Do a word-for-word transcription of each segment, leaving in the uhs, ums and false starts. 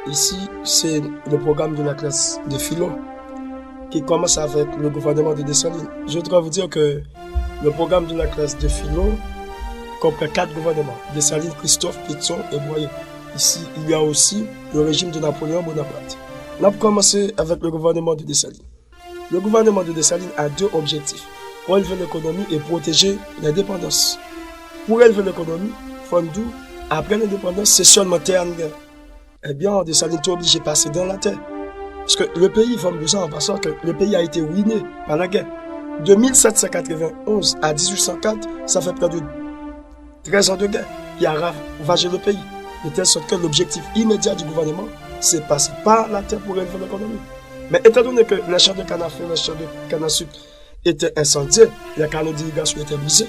Ici, c'est le programme de la classe de philo qui commence avec le gouvernement de Dessalines. Je dois vous dire que le programme de la classe de philo comprend quatre gouvernements, Dessalines, Christophe, Pétion et Boyer. Ici, il y a aussi le régime de Napoléon Bonaparte. N ap kòmanse avèk le gouvernement de Dessalines. Le gouvernement de Dessalines a deux objectifs, relever l'économie et protéger l'indépendance. Pou releve lekonomi, fò n di w, apre lendepandans, se sèlman tè a n gen. Ebyen, Desalin te oblije pase dan latè. Paske le pays, fò m di w sa an pasan, ke le pays a été ruiné par la guerre. De mil sèt san katrevenn onz a dizuit san kat, sa fè près de treize ans de guerre qui a ravagé le pays. De telle sorte que l'objectif immédiat du gouvernement, c'est passer par la terre pour relever l'économie. Mais étant donné que les champs de canne à sucre, les champs de canne à sucre étaient incendiés, les canaux d'irrigation étaient brisés,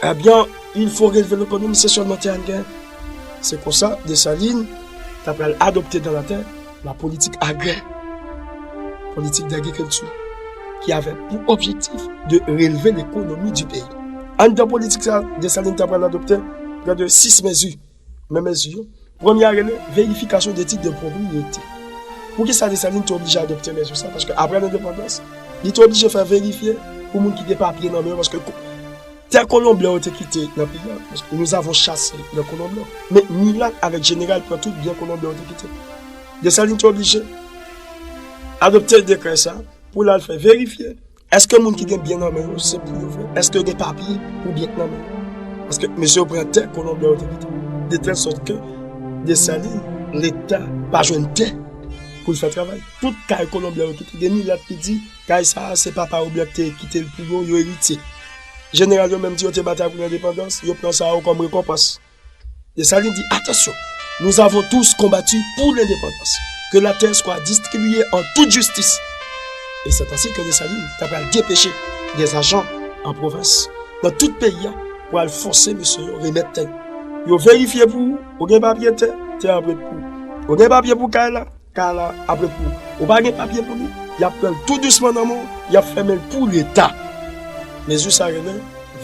eh bien, il faut relever l'économie, se sèlman tè a n gen. Se konsa, Desalin ta pral adopte dan latè la politique agraire, politique d'agriculture, qui avait pour objectif de relever l'économie du pays. Anndan politik sa, Desalin ta pral adopte près de sis mezi. Men mezi yo, premye a rele verifikasyon de tit de pwopriyete. Poukisa Desalin te oblije adopte mezi sa? Paske apre lendepandans, li te oblije fè verifye pou moun ki gen papye nan men yo, paske ko-, tè kolon blan yo te kite nan peyi a, paske nous avons chassé les colons blancs. Men milat avèk jeneral pran tout byen kolon blan yo te kite. Desalin te oblije adopte dekrè sa pou l al fè verifye èske moun ki gen byen nan men yo se pou yo vre, èske yo gen papye pou byen k nan men yo. Paske mesye yo pran tè kolon blan yo te kite. De tèl sòt ke Desalin, Leta pa jwenn tè pou l fè travay. Tout kay kolon blan yo kite, gen milat ki di kay sa a se papa yo blan ki te kite l pou yo, yo eritye. Jeneral yo menm di yo te batay pou lendepandans, yo pran sa yo kòm rekonpans. Desalin di, attention, nous avons tous combattu pour l'indépendance, que la terre soit distribuée en toute justice. E se ainsi que Desalin ta pral depeche des agents en province, nan tout peyi a, pou al fòse mesye yo remèt tè yo. Yo verifye pou ou, ou gen papye tè, tè a ap ret pou ou. Ou gen papye pou kay la, kay la ap ret pou ou. Ou pa gen papye pou li, y ap pran l tou dousman nan men w, y ap fèmen l pou Leta. Mezi sa rele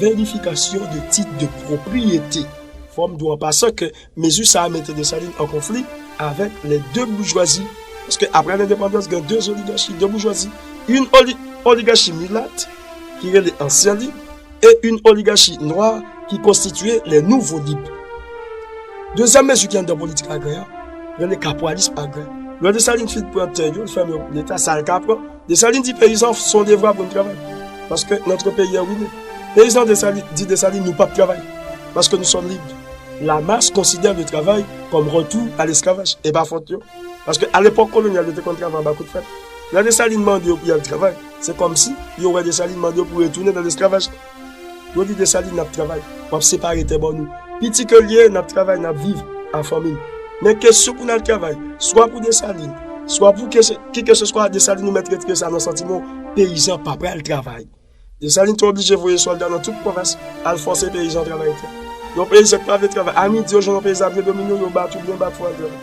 verifikasyon de tit de pwopriyete. Fò m di w an pasan ke mezi sa a mete Desalin an konfli avèk les deux bourgeoisies. Paske apre lendepandans, gen de oligachi, de bourgeoisie. Une oli-, oligarchie mulatte, ki rele Ansyen Lib, e une oligarchie noire ki konstitiye les Nouveaux Libres. Dezyèm mezi ki anndan politik agrè a, rele kapwalism agrè. Lè Desalin fin pran tè yo, l fèmen yo pou Leta, sa l ka pran. Desalin di peyizan, c'est son devoir pou n travay. Paske notre pays est ruiné. Peyizan Desalin, di Desalin, nou p ap travay. Paske nous sommes libres. La masse considère le travail comme retour à l'esclavage. E pa fòt yo. Paske a lepòk kolonyal, yo te konn travay anba kout frèt. Lè Desalin mande yo pou y al travay, se kòmsi yo wè Desalin mande yo pou retounen nan lesklavaj. Yo di Desalin, n ap travay, w ap separe tè ban nou. Piti ke l ye, n ap travay, n ap viv an fanmi. Men kesyon pou n al travay, swa pou Desalin, swa pou ke se, ki ke se swa Desalin, ou mèt retire sa nan santiman w, peyizan pa pral travay. Desalin te oblije voye sòlda nan tout pwovens al fòse peyizan travay tè. Yon peyizan ki pa vle travay, a midi yo jwenn yon peyizan ap vle domine w, yo bat ou byen bat fò al travay.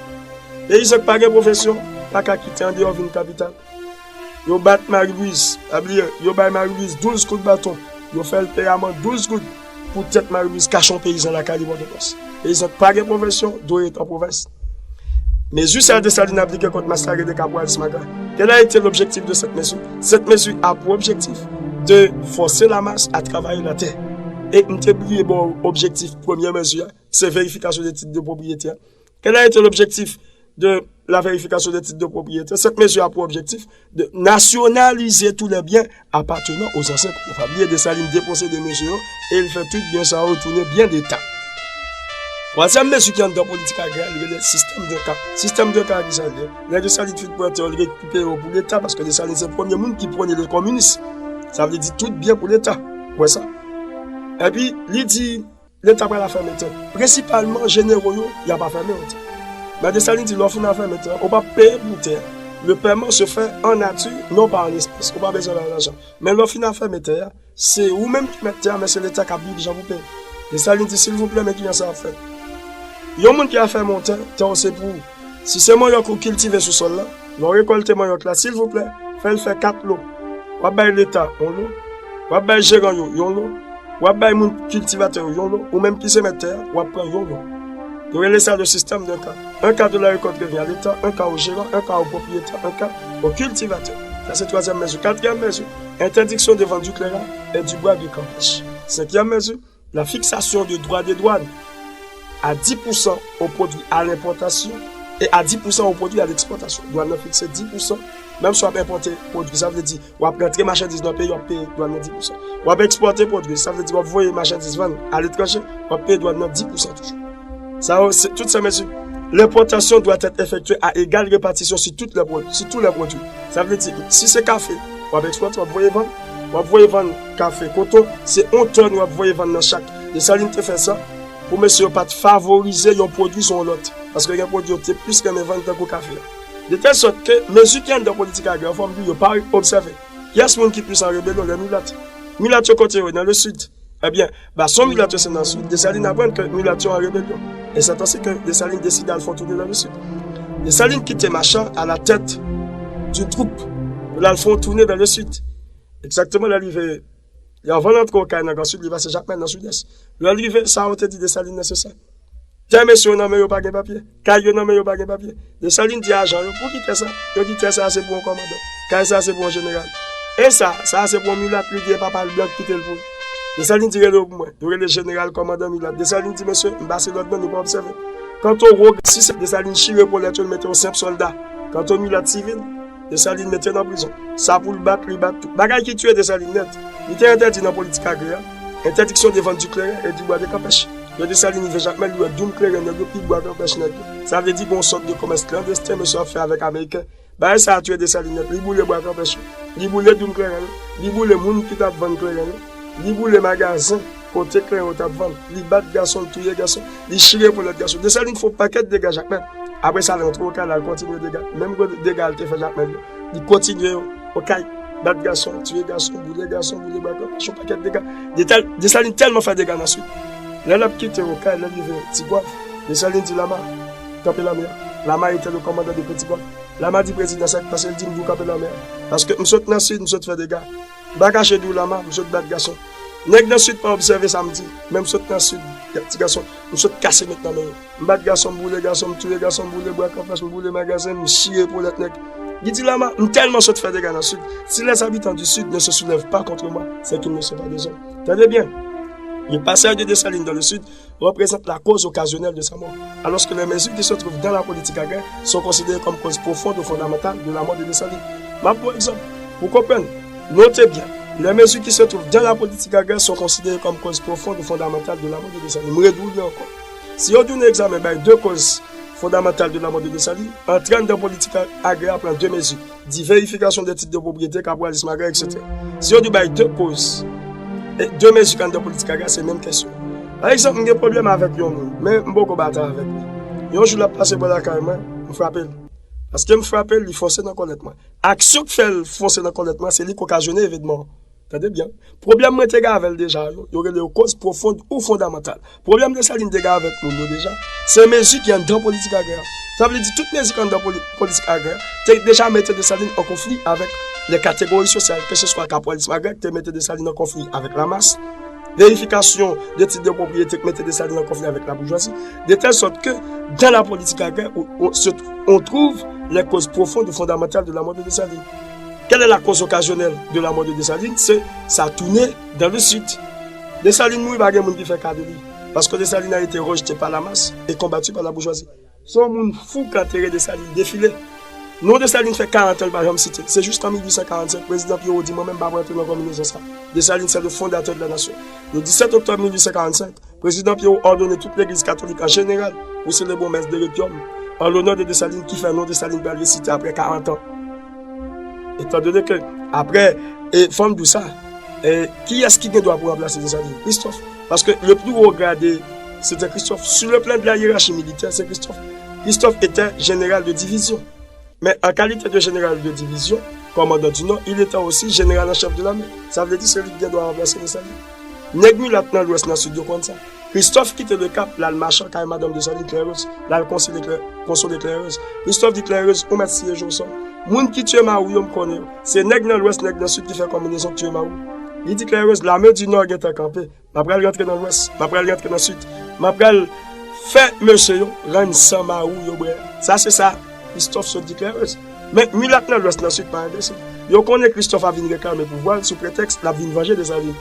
Peyizan ki pa gen pwofesyon pa ka kite andeyò vin kapital. Yo bat Marie Louise, pa bliye, yo bay Marie Louise douz kout baton, yo fè l peye amann douz goud pou tèt Marie Louise kache yon peyizan lakay li Pòtoprens. Peyizan ki pa gen pwofesyon dwe ret an pwovens. Mezi sa a Desalin aplike kont mas la rele kapwalism agrè. Quel a été l'objectif de cette mesure? Cette mesure a pour objectif de forcer la masse à travailler la terre. E m te bliye ba w objektif premye mezi a, se verifikasyon de tit de pwopriyete a. Quel a été l'objectif de la vérification des titres de propriété? Cette mesure a pour objectif de nationaliser tous les biens appartenant aux anciens colons. Pa bliye Desalin deposede mesye yo e l fè tout byen sa yo tounen byen Leta. Twazyèm mezi ki anndan politik agrè a, li rele sistèm de ka. Sistèm de ka a ki sa l ye? Lè Desalin fin pran tè yo, li rekipere yo pou Leta, paske Desalin se premye moun ki pwone le kominis. Sa vle di tout byen pou Leta. Ou wè sa? Epi, li di, Leta pral afèmen tè. Prensipalman, jenero yo, y ap afèmen yo tè. Men Desalin di, lè w fin afèmen tè a, ou p ap peye pou tè a. Le paiement se fait en nature, non pas en espèces. Ou pa bezwen bay lajan. Men lè w fin afèmen tè a, se ou menm ki mèt tè a, men se Leta k ap dirijan pou peye. Desalin di, silvouplè, men kijan sa ap fèt? Yon moun ki afèmen yon tè, tè w se pou ou. Si se manyòk ou kiltive sou sòl la, lè w rekòlte manyòk la, silvouplè, fè l fè kat lo. W ap bay Leta yon lo, w ap bay jeran yo yon lo, w ap bay moun kiltivatè yo yon lo, ou menm ki se mèt tè a, w ap pran yon lo. Nou rele sa le système d'un quart. Un quart de la récolte revient à l'État, un quart au gérant, un quart au propriétaire, un quart au cultivateur. Sa se twazyèm mezi. Katriyèm mezi, interdiction de vente du clairin et du bois de canne à pêche. Senkyèm mezi, la fixation de droits de douane à dix pour cent aux produits à l'importation et à dix pour cent aux produits à l'exportation. Dwàn nan fikse dis pou san, menm si w ap enpòte pwodui, sa vle di w ap rantre machandiz nan peyi, w ap peye dwàn nan dis pou san. W ap ekspòte pwodui, sa vle di w ap voye machandiz vann aletranje, w ap peye dwàn nan dis pou san toujou. Sa yo, se, tout sa mezi, l'importation doit être effectuée à égale répartition sur toutes les produits, sur tous les produits. Sa vle di, si se kafe, w ap ekspòte, w ap voye vann, w ap voye vann kafe, koton, se yon tòn w ap voye vann nan chak. Desalin te fè sa pou mesye yo pa t favorize yon pwodui sou yon lòt. Paske gen pwodui yo te plis renmen vann tankou kafe a. De tèl sòt ke mezi ki anndan politik agrè, fò m di, yo pa obsève. Kiyès moun ki plis an rebelyon? Lè milat. Milat yo kote yo ye? Nan le sid. Ebyen, ba son milat yo se nan sid. Desalin aprann ke milat yo an rebelyon. E se atansi ke Desalin deside al fè yon toune nan le sid. Desalin kite Machan à la tête d'une troupe pou l al fè yon toune dans le sud. Egzakteman, lè l rive, lè anvan l antre okay nan Gran Sid, li pase Jakmèl nan Sidès. Lè l rive, sa yo te di Desalin nan se sa. Tè mesye yo nan men yo pa gen papye. Kay yo nan men yo pa gen papye. Desalin di ajan yo, pou ki tè sa? Yo di tè sa se pou yon kòmandan. Kay sa se pou yon jeneral. E sa, sa se pou yon milat, li di e papa l blan ki kite l pou li. Desalin di rele yo pou mwen. Yo rele jeneral kòmandan milat. Desalin di mesye, m pase lòd nan nou pa obsève. Kanto wo, si se Desalin chire polèt yo, l mete yo senp sòlda. Kanto milat sivil, Desalin mete nan prizon. Sa pou l bat, li bat tou. Bagay ki tiye Desalin nèt. Li te entèdi nan politik agrè a. Interdiction de vente du clairin et du bois de canne à pêche. Lè Desalin rive Jakmèl, li wè doum kleren nèg yo pi bwa kanpèch nèg yo. Sa vle di gon sòt de komès klandesten mesye ap fè avèk Ameriken. Bagay sa a tiye Desalin nèt. Li boule bwa kanpèch yo. Li boule doum kleren yo. Li boule moun ki t ap vann kleren yo. Li boule magazen kote kleren yo t ap vann. Li bat gason, li touye gason. Li chire polèt gason. Desalin fè yon pakèt dega Jakmèl. Apre sa, l antre Okay, l al kontinye dega. Menm gwo dega l te fè Jakmèl yo, li kontinye yo. Okay, bat gason, tiye gason, boule gason, boule bwa kanpèch, yon pakèt dega. Desalin tèlman fè dega nan Sid. Lè l ap kite Okay, lè l rive Tigwav, Desalin di Lama, kanpe lame a. Lama était le commandant de Petit Goâve. Lama di prezidan sa k pase, l di m di w kanpe lame a. Paske m sot nan Sid, m sot fè dega. M pa kache di w Lama, m sot bat gason. Nèg nan Sid pa obsève sa m di, men m sot nan Sid, ti gason, m sot kase met nan men yo. M bat gason, m boule gason, m touye gason, m boule bwa kanpèch, m boule magazen, m chire polèt nèg. Li di Lama, m tèlman sot fè dega nan Sid. Si les habitants du Sud ne se soulèvent pas contre moi, c'est qu'ils ne sont pas des hommes. Tande byen. Le passage de Dessalines dans le Sud représente la cause occasionnelle de sa mort, alors que les mesures qui se trouvent dans la politique agraire sont considérées comme cause profonde ou fondamentale de la mort de Dessalines. M ap ba w egzanp. Pou konprann, note byen, les mesures qui se trouvent dans la politique agraire sont considérées comme cause profonde ou fondamentale de la mort de Dessalines. M redi w li ankò. Si yo di w nan egzamen bay de koz fondamantal de la mort de Dessalines, antre anndan politik agrè a pran de mezi, di verifikasyon de tit de pwopriyete, kapitalism agrè, etsetera. Si yo di w bay de koz, e de mezi k anndan politik agrè a, se menm kesyon. Pa egzanp, m gen pwoblèm avèk yon moun, men m poko batay avèk li. Yon jou l ap pase bò lakay mwen, m frape l. Paske m frape l, li fonse nan kòlèt mwen. Aksyon k fè l fonse nan kòlèt mwen, se li k okazyone evènman an. Tande byen. Pwoblèm mwen te gen avè l deja yo, yo rele yo koz pwofond ou fondamantal. Pwoblèm Desalin te gen avèk moun yo deja, se mezi ki anndan politik agrè a. Sa vle di tout mezi ki anndan poli-, politik agrè a te deja mete Desalin an konfli avèk les catégories sociales, keseswa kapitalism agrè ki te mete Desalin an konfli avèk lamas, verifikasyon de tit de pwopriyete ki mete Desalin an konfli avèk laboujwazi, de tèl sòt ke dans la politique agraire, on, on, se, on trouve les causes profondes ou fondamentales de la mort de Dessalines. Quelle est la cause occasionnelle de la mort de Dessalines? Se sa tounen dans le sud. Desalin mouri, pa gen moun ki fè ka de li. Paske Desalin a été rejeté par la masse et combattu par la bourgeoisie. Se yon moun fou k antere Desalin, defile. Non Desalin fè karant an li pa janm site. Se jis an mil uit san karannsenk, prezidan Pierrot di mwen menm m p ap rantre nan konbinezon sa. Desalin se le fondateur de la nation. Le disèt oktòb mil uit san karannsenk, prezidan Pierrot òdone tout legliz katolik an jeneral pou selebre yon mès de requiem an lonè de Desalin ki fè non Desalin pral resite apre karant an. Etandone ke, apre, e, fò m di w sa, e, kiyès ki gen dwa pou ranplase Desalin? Christophe. Paske le plus haut gradé, se te Christophe. Sur le plan de la hiérarchie militaire, se Christophe. Christophe était général de division. Men an kalite de jeneral de divizyon, kòmandan di Nò, il était aussi général en chef de l'armée. Sa vle di se li ki gen dwa ranplase Desalin. Nèg milat nan Lwès, nan Sid, yo konn sa. Christophe kite Le Cap, l al Machan kay madanm Desalin, Claire Rose, l al konsole Claire, konsole Claire Rose. Christophe di Claire Rose, ou mèt siyeje w sò. Moun ki tiye mari w yo, m konnen yo. Se nèg nan Lwès, nèg nan Sid ki fè konbinezon k tiye mari w. Li di Claire Rose, lame di Nò gentan kanpe. M ap pral rantre nan Lwès, m ap pral rantre nan Sid. M ap pral Fè mesye yo rann san mari w yo bwè. Sa se sa Christophe sot deklare. Men milat nan Lwès, nan Sid pa enbesil. Yo konnen Christophe ap vin reklame pouvwa l sou pretèks l ap vin vanje Desalin.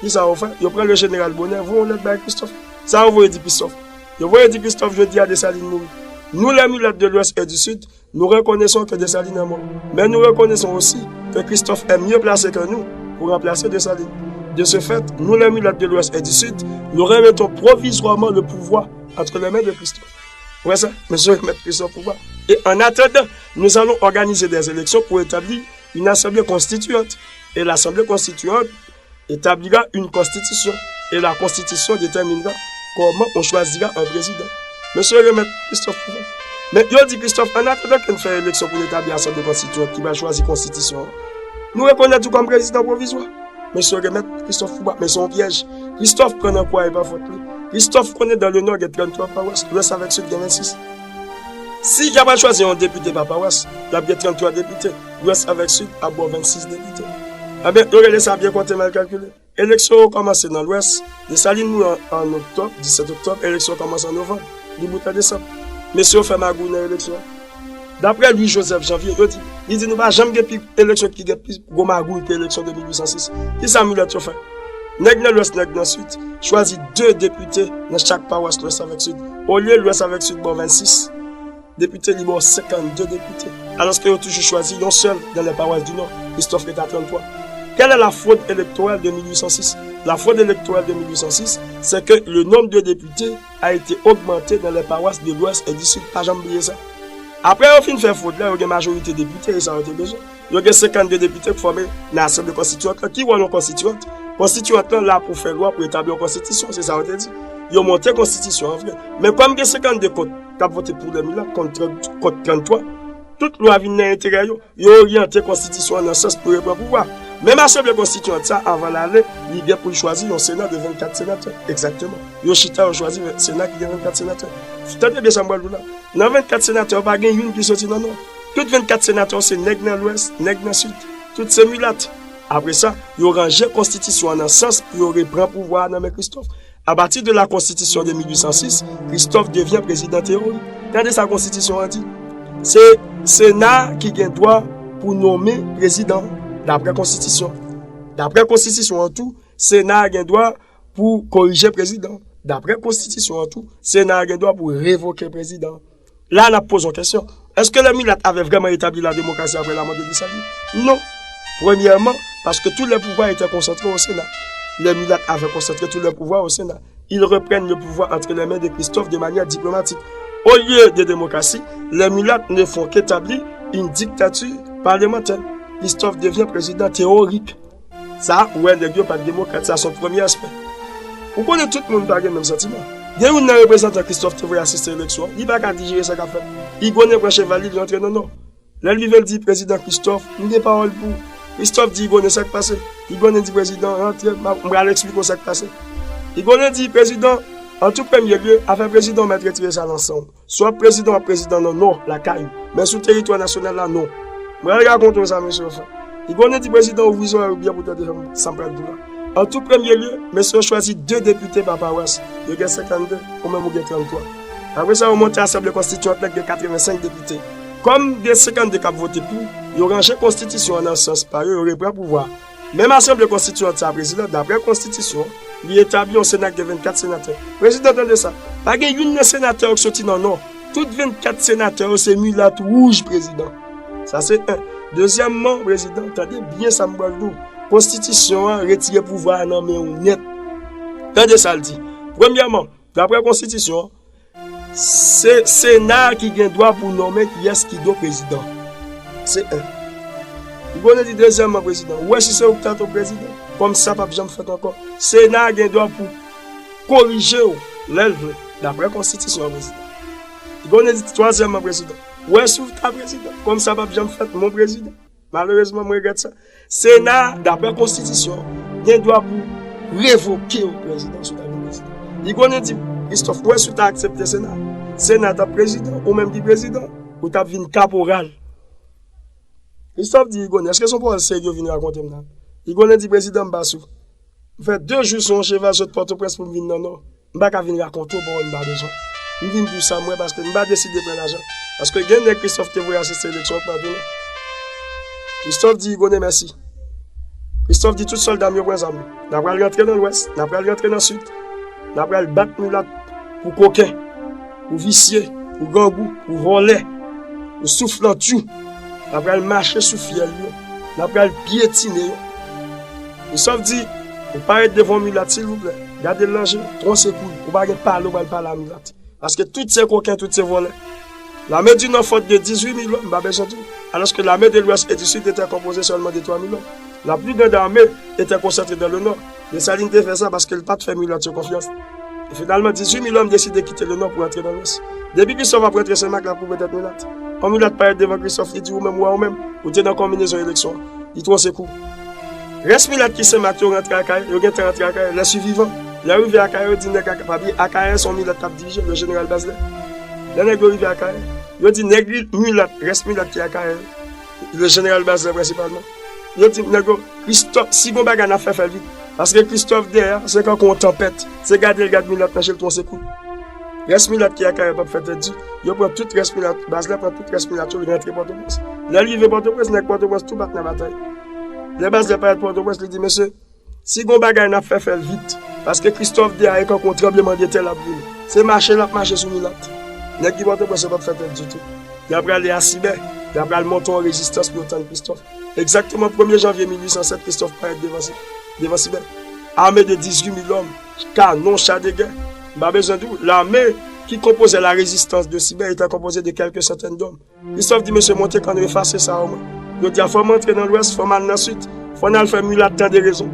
Kisa yo fè? Yo pran le jeneral Bonè, voye yon lèt bay Christophe. Sa yo voye di Christophe? Yo voye di Christophe, jodi a Desalin mouri. Nous les mulates de l'Ouest et du Sud, nous reconnaissons que Dessalines est mort. Mais nous reconnaissons aussi que Christophe est mieux placé que nous pour remplacer Dessalines. De ce fait, nous les mulates de l'Ouest et du Sud, nous remettons provisoirement le pouvoir entre les mains de Christophe. Vous voyez ça? Monsieur remet Christophe au pouvoir. Et en attendant, nous allons organiser des élections pour établir une assemblée constituante. Et l'assemblée constituante établira une constitution. Et la constitution déterminera comment on choisira un président. Mesye remèt Christophe Foucault. Men yo di Christophe, an atandan ke n fè eleksyon pou n etabli asanble konstitiyant ki va chwazi konstitisyon an, nou rekonèt ou kòm prezidan pwovizwa. Mesye remèt Christophe Foucault, men se yon pyèj. Christophe pran nan kwa e pa fòt li. Christophe konnen dans le Nord gen trannntwa pawès, Lwès avèk Sid gen vennsis. Si y ap al chwazi yon depite pa pawès, y ap gen trannntwa depite, Lwès avèk Sid ap ba w vennsis depite. Ebyen, yo rele sa byen konte mal kalkile. Eleksyon yo kòmanse nan Lwès. Desalin mouri an, an oktòb, disèt oktòb, eleksyon yo kòmanse an novanm. Li bout an desanm. Mesye yo fè magouy nan eleksyon an. Daprè Louis Joseph Janvier, yo di, li di nou pa janm gen pi eleksyon ki gen pi gwo magouy ke eleksyon de mil uit san sis. Kisa milèt yo fè? Nèg nan Lwès, nèg nan Sid, chwazi de depite nan chak pawès Lwès avèk Sid. Olye Lwès avèk Sid ba w vennsis depite, li ba w senkannde depite. Alòske yo toujou chwazi yon sèl dans les paroisses du Nord, Christophe ret a trannntwa. Quelle est la fraude électorale de mil uit san sis? La fraude électorale de mil uit san sis, c'est que le nombre de députés a été augmenté dans les paroisses de l'Ouest et du Sud. Pa janm bliye sa. Apre yo fin fè frod la, yo gen majorite depite, e sa yo te bezwen. Yo gen senkannde depite k fòme nan asanble konstitiyant lan. Ki wòl yon konstitiyant? Konstitiyant lan la pou fè lwa, pou etabli yon konstitisyon, se sa yo te di. Yo monte konstitisyon an vre. Men kòm gen senkannde kont k ap vote pou lè milat, kont trant, kont trannntwa, tout lwa vin nan enterè yo. Yo oryante konstitisyon an nan sans pou repran pouvwa. Menm asanble konstitiyant sa, avan l ale, li gen pou l chwazi yon sena de vennkat senatè. Egzakteman. Yo chita, yo chwazi sena ki gen vennkat senatè. Tande byen sa m pral di w la. Nan vennkat senatè yo, pa gen youn ki soti nan Nò. Tout vennkat senatè yo se nèg nan Lwès, nèg nan Sid. Tout se milat. Apre sa, yo ranje konstitisyon an nan sans pou yo repran pouvwa a nan men Christophe. À partir de la constitution de mil uit san sis, Christophe devient président théorique. Tande sa konstitisyon an di. Se Sena ki gen dwa pou nonmen prezidan, daprè konstitisyon. Daprè konstitisyon an tou, Sena a gen dwa pou korije prezidan. Daprè konstitisyon an tou, Sena a gen dwa pou revoke prezidan. La, n ap poze yon kesyon. Èske lè milat avè vrèman etabli la demokrasi apre lamò de Desalin? Non. Premyèman, paske tout lè pouvwa etè konsantre o Sena. Lè milat avè konsantre tout lè pouvwa o Sena. Ils reprennent le pouvoir entre les mains de Christophe de manière diplomatique. Au lieu de démocratie, les mulates ne font qu'établir une dictature parlementaire. Christophe devient président théorique. Sa, ou wè, nèg yo pa t demokrat, sa se yon premye aspè. Ou konnen tout moun pa gen menm santiman. Gen youn nan reprezantan Christophe te voye asiste eleksyon an, li pa ka dijere sa k ap fèt. Igonen pran cheval li, li antre nan Nò. Lè l rive, l di, "Prezidan Christophe, m gen pawòl pou ou." Christophe di Igonen, "Sa k pase?" Igonen di, "Prezidan, rantre, m ap, m pral eksplike w sa k pase." Igonen di, "Prezidan, an tou premye lye, afè prezidan w mèt retire sa nan san w. Si w ap prezidan, w ap prezidan nan Nò, lakay ou. Men sou teritwa nasyonal la, non. M pral rakonte w sa mesye yo fè." Igonen di, "Prezidan, ouvri zòrèy ou byen pou w tande sa m pral di w la. An tou premye lye, mesye yo chwazi de depite pa pawas. Yo gen senkannde, ou menm ou gen trannntwa. Apre sa, yo monte asanble konstitiyant lan ki gen katrevensenk depite. Kòm gen senkannde k ap vote pou, yo ranje konstitisyon an nan sans pa yo, yo repran pouvwa a. Menm asanble konstitiyant sa a, prezidan, daprè konstitisyon, li etabli yon sena ki gen vennkat senatè. Prezidan, tande sa, pa gen youn nan senatè yo k soti nan Nò. Tout vennkat senatè yo se milat wouj, prezidan. Sa se en. Dezyèmman, prezidan, tande byen sa m pral di w. Konstitisyon an retire pouvwa a nan men w nèt. Tande sa l di. Premyèman, daprè konstitisyon an, se Sena a ki gen dwa pou nonmen kiyès ki dwe prezidan. Se en. Igonen di, dezyèmman, prezidan, ou wè si se ou ki ta tonbe prezidan, kòm sa p ap janm fèt ankò, Sena a gen dwa pou korije w lè l vle, daprè konstitisyon an, prezidan. Igonen di, twazyèmman, prezidan, ou wè si w ta prezidan, kòm sa p ap janm fèt, mon prezidan. Malerezman, m regrèt sa. Sena a, daprè konstitisyon, gen dwa pou revoke w prezidan si w ta vin prezidan. Igonen di, Christophe, ou wè si w ta aksepte Sena a, Sena a t ap prezidan, ou menm ki prezidan, ou t ap vin kaporal. Christophe di Igonen, èske se yon pawòl serye w vin rakonte m la? Igonen di, prezidan, m pa sou. M fè de jou sou yon cheval sot Pòtoprens pou m vin nan Nò. M pa ka vin rakonte w pawòl m pa bezwen. M vin di w sa m wè paske m pa deside pran lajan. Paske gen nèg Christophe te voye asiste eleksyon an k pa tounen. Christophe di Hugo Nemesi. Christophe di tout sòlda m yo pran zam. N a pral rantre nan Lwès, n a pral rantre nan Sid. N a pral bat milat pou koken, pou visye, pou grangou, pou vòlè, pou souflantyou. N a pral mache sou fyèl yo. N a pral pyetine yo. Christophe di, ou parèt devan yon milat, silvouplè, gade l nan je, twonse kou l. Ou pa gen pale, ou pral pale a milat. Paske tout se koken, tout se vòlè. L'armée du Nord, faute de dix-huit mille hommes, m pa bezwen di w. Alors que l'armée de l'Ouest et du Sud était composée seulement de trois mille hommes. La plus grande armée était concentrée dans le Nord. Desalin te fè sa paske l pa t fè milat yo konfyans. E finalman, dizwit mil òm deside kite le Nò pou antre nan Lwès. Depi Christophe ap rantre Senmak, l ap koupe tèt milat. Yon milat parèt devan Christophe, li di, ou menm, ou a ou menm, ou te nan konbinezon eleksyon an. Li twonse kou. Rès milat ki Senmak yo rantre Akayè, yo gentan rantre Akayè, les survivants. Lè yo rive Akayè, yo di nèg Akayè, pa bliye Akayè se yon milat k ap dirije, le jeneral Bazlè. Lè nèg yo rive Akayè, yo di nèg milat, rès milat ki Akayè yo, le jeneral Bazlè prensipalman. Yo di nèg yo, Christophe, si gon bagay n ap fè, fè l vit. Paske Christophe dèyè, se kankou yon tanpèt. Se gade l gad milat nan je l twonse kou. Rès milat ki Akayè p ap fè tèt di. Yo pran tout rès milat, Bazlè pran tout rès milat yo, li rantre Pòtoprens. Lè l rive Pòtoprens, nèg Pòtoprens tou bat nan batay. Lè Bazlè parèt Pòtoprens, li di, mesye, si gon bagay n ap fè, fè l vit. Paske Christophe dèyè, e kankou yon tranblemanntè l ap vini. Se mache l ap mache sou milat. Nèg ki Pòtoprens yo p ap fè tèt ditou. Y ap prale a Sibè. Y ap pral monte yon rezistans pou yo tann Christophe. Egzakteman premye janvye mil uit san sèt, Christophe parèt devan, devan Sibè. Ame de dizwit mil òm, kanon, cha de gè. M pa bezwen di w, lame ki konpoze la rezistans de Sibè etan konpoze de kèlke santèn dòm. Christophe di, mesye, monte kan nou, efase sa o mwen. Yo di a fò m antre nan Lwès, fò m al nan Sid, fò n al fè milat tande rezon.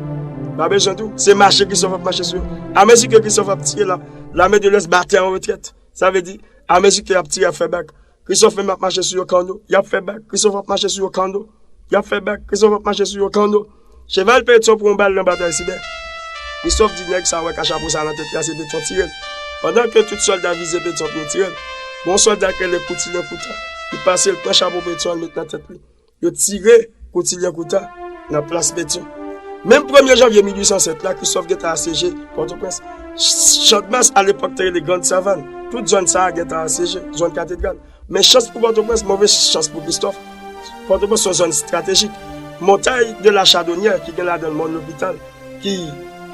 M pa bezwen di w, se mache Christophe ap mache sou yo. Amezi ke Christophe ap tire la, lame de Lwès ba tè an retrèt. Sa vle di, amezi ke y ap tire, y ap fè bak. Christophe menm ap mache sou yo kanno. Y ap fè bak. Christophe ap mache sou yo kanno. Y ap fè bak. Christophe ap mache sou yo kanno. Cheval Pétion pran yon bal nan batay Sibè. Christophe di nèg sa wè ka chapo sa nan tèt li a, se Pétion tire l. Pandan ke tout sòlda vize Pétion pou yo tire l, gon sòlda k rele Koutilyen Kouta. Li pase l pran chapo Pétion an, l met nan tèt li. Yo tire Koutilyen Kouta nan plas Pétion. Menm premye janvye mil uit san sèt la, Christophe gentan asyeje Pòtoprens. Ch-, Channmas alepòk te rele Grann Savann. Tout zòn sa a gentan asyeje, zòn Katedral. Men chans pou Pòtoprens, move chans pou Christophe. Pòtoprens se yon zòn estratejik. Montay de la Chadonyè, ki gen ladan l Mòn Lopital, ki,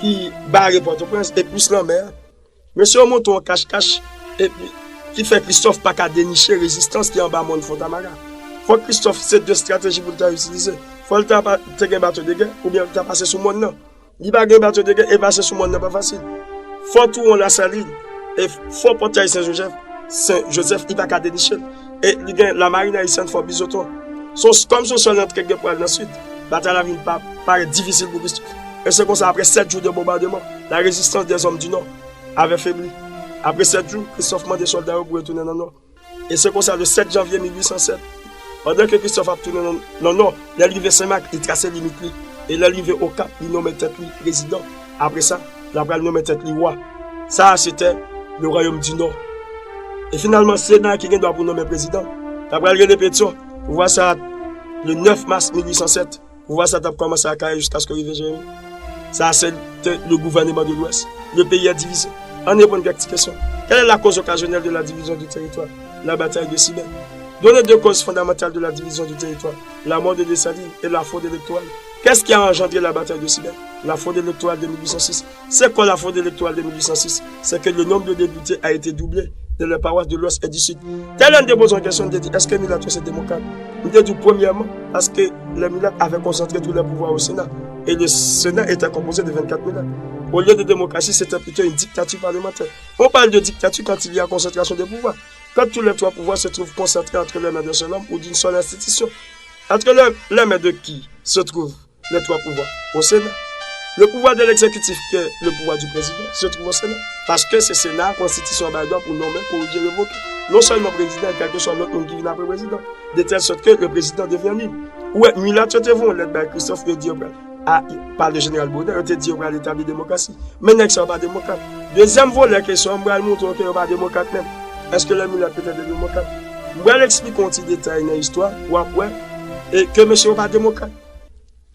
ki bare Pòtoprens, e plis lanmè a. Mesye yo monte yon kachkach, epi ki fè Christophe pa ka deniche rezistans ki anba mòn Fontamara. Fòk Christophe, se de estrateji pou l ta itilize. Fò l ta pa, te gen bato de gè, oubyen l ta pase sou mòn nan. Li pa gen bato de gè, e pase sou mòn nan pa fasil. Fò Touwon Lasalin, e fò Pòtay Sen Jozèf, Sen Jozèf, li pa ka deniche l. E li gen Lamarine Ayisyèn, fò Bizoton. Se yon, kòm se yon sèl antre k gen pou al nan Sid, batay la vin pa, parèt difisil pou Christophe. E se konsa, apre sèt jou de bonbademan, la résistance des hommes du Nord avait faibli. Apre sèt jou, Christophe mande sòlda yo pou retounen nan Nò. E se konsa, le sèt janvye mil uit san sèt, pandan ke Christophe ap tounen nan, nan Nò, lè l rive Senmak, li trase limit li. E lè l rive Okap, li nonmen tèt li prezidan. Apre sa, l ap pral nonmen tèt li wa. Sa a, se te le Royaume du Nord. E finalman, Sena ki gen dwa pou nonmen prezidan. T ap pral rele Pétion. Pouvwa sa a, le nèf mas mil uit san sèt, pouvwa sa t ap kòmanse Akayè jiskaske rive Jeremi. Sa a, se te le gouvernement de l'Ouest. Le pays est divisé. Ann reponn kèk ti kesyon. Quelle est la cause occasionnelle de la division du territoire? La bataille de Sibè. Donner deux causes fondamentales de la division du territoire, la mort de Dessalines et la fraude électorale. Qu'est-ce qui a engendré la bataille de Sibè? La fraude électorale de mil uit san sis. C'est quoi la fraude électorale de mil uit san sis? C'est que le nombre de députés a été doublé dans les paroisses de l'Ouest et du Sud. Tèlè m te poze yon kesyon, m te di, èske milat yo se demokrat? M te di, premyèman, paske les milat avaient concentré tous les pouvoirs au Sénat, et le Sénat était composé de vingt-quatre milat. Au lieu de démocratie, c'était plutôt une dictature parlementaire. On parle de dictature quand il y a concentration des pouvoirs. Quand tous les trois pouvoirs se trouvent concentrés entre les mains d'un seul homme ou d'une seule institution. Entre les, les mains de qui se trouvent les trois pouvoirs? Au Sénat. Le pouvoir de l'exécutif, qui est le pouvoir du président, se trouve au Sénat. Paske se Sena a, konstitisyon an ba l dwa pou nonmen, korije, revoke. Non sèlman prezidan, e kèlkeswa lòt moun ki vin apre prezidan. De tèl sòt ke le président devient nul. Ou wè, milat yo te voye yon lèt bay Christophe, yo di yo pral a, pa le jeneral Bonner, yo te di yo pral etabli demokrasi. Men nèg sa yo pa demokrat. Dezyèm volè kesyon an, m pral montre w ke yo pa demokrat menm. Èske les milat yo te demokrat? M pral eksplike w yon ti detay nan istwa, w ap wè, e ke mesye yo pa demokrat.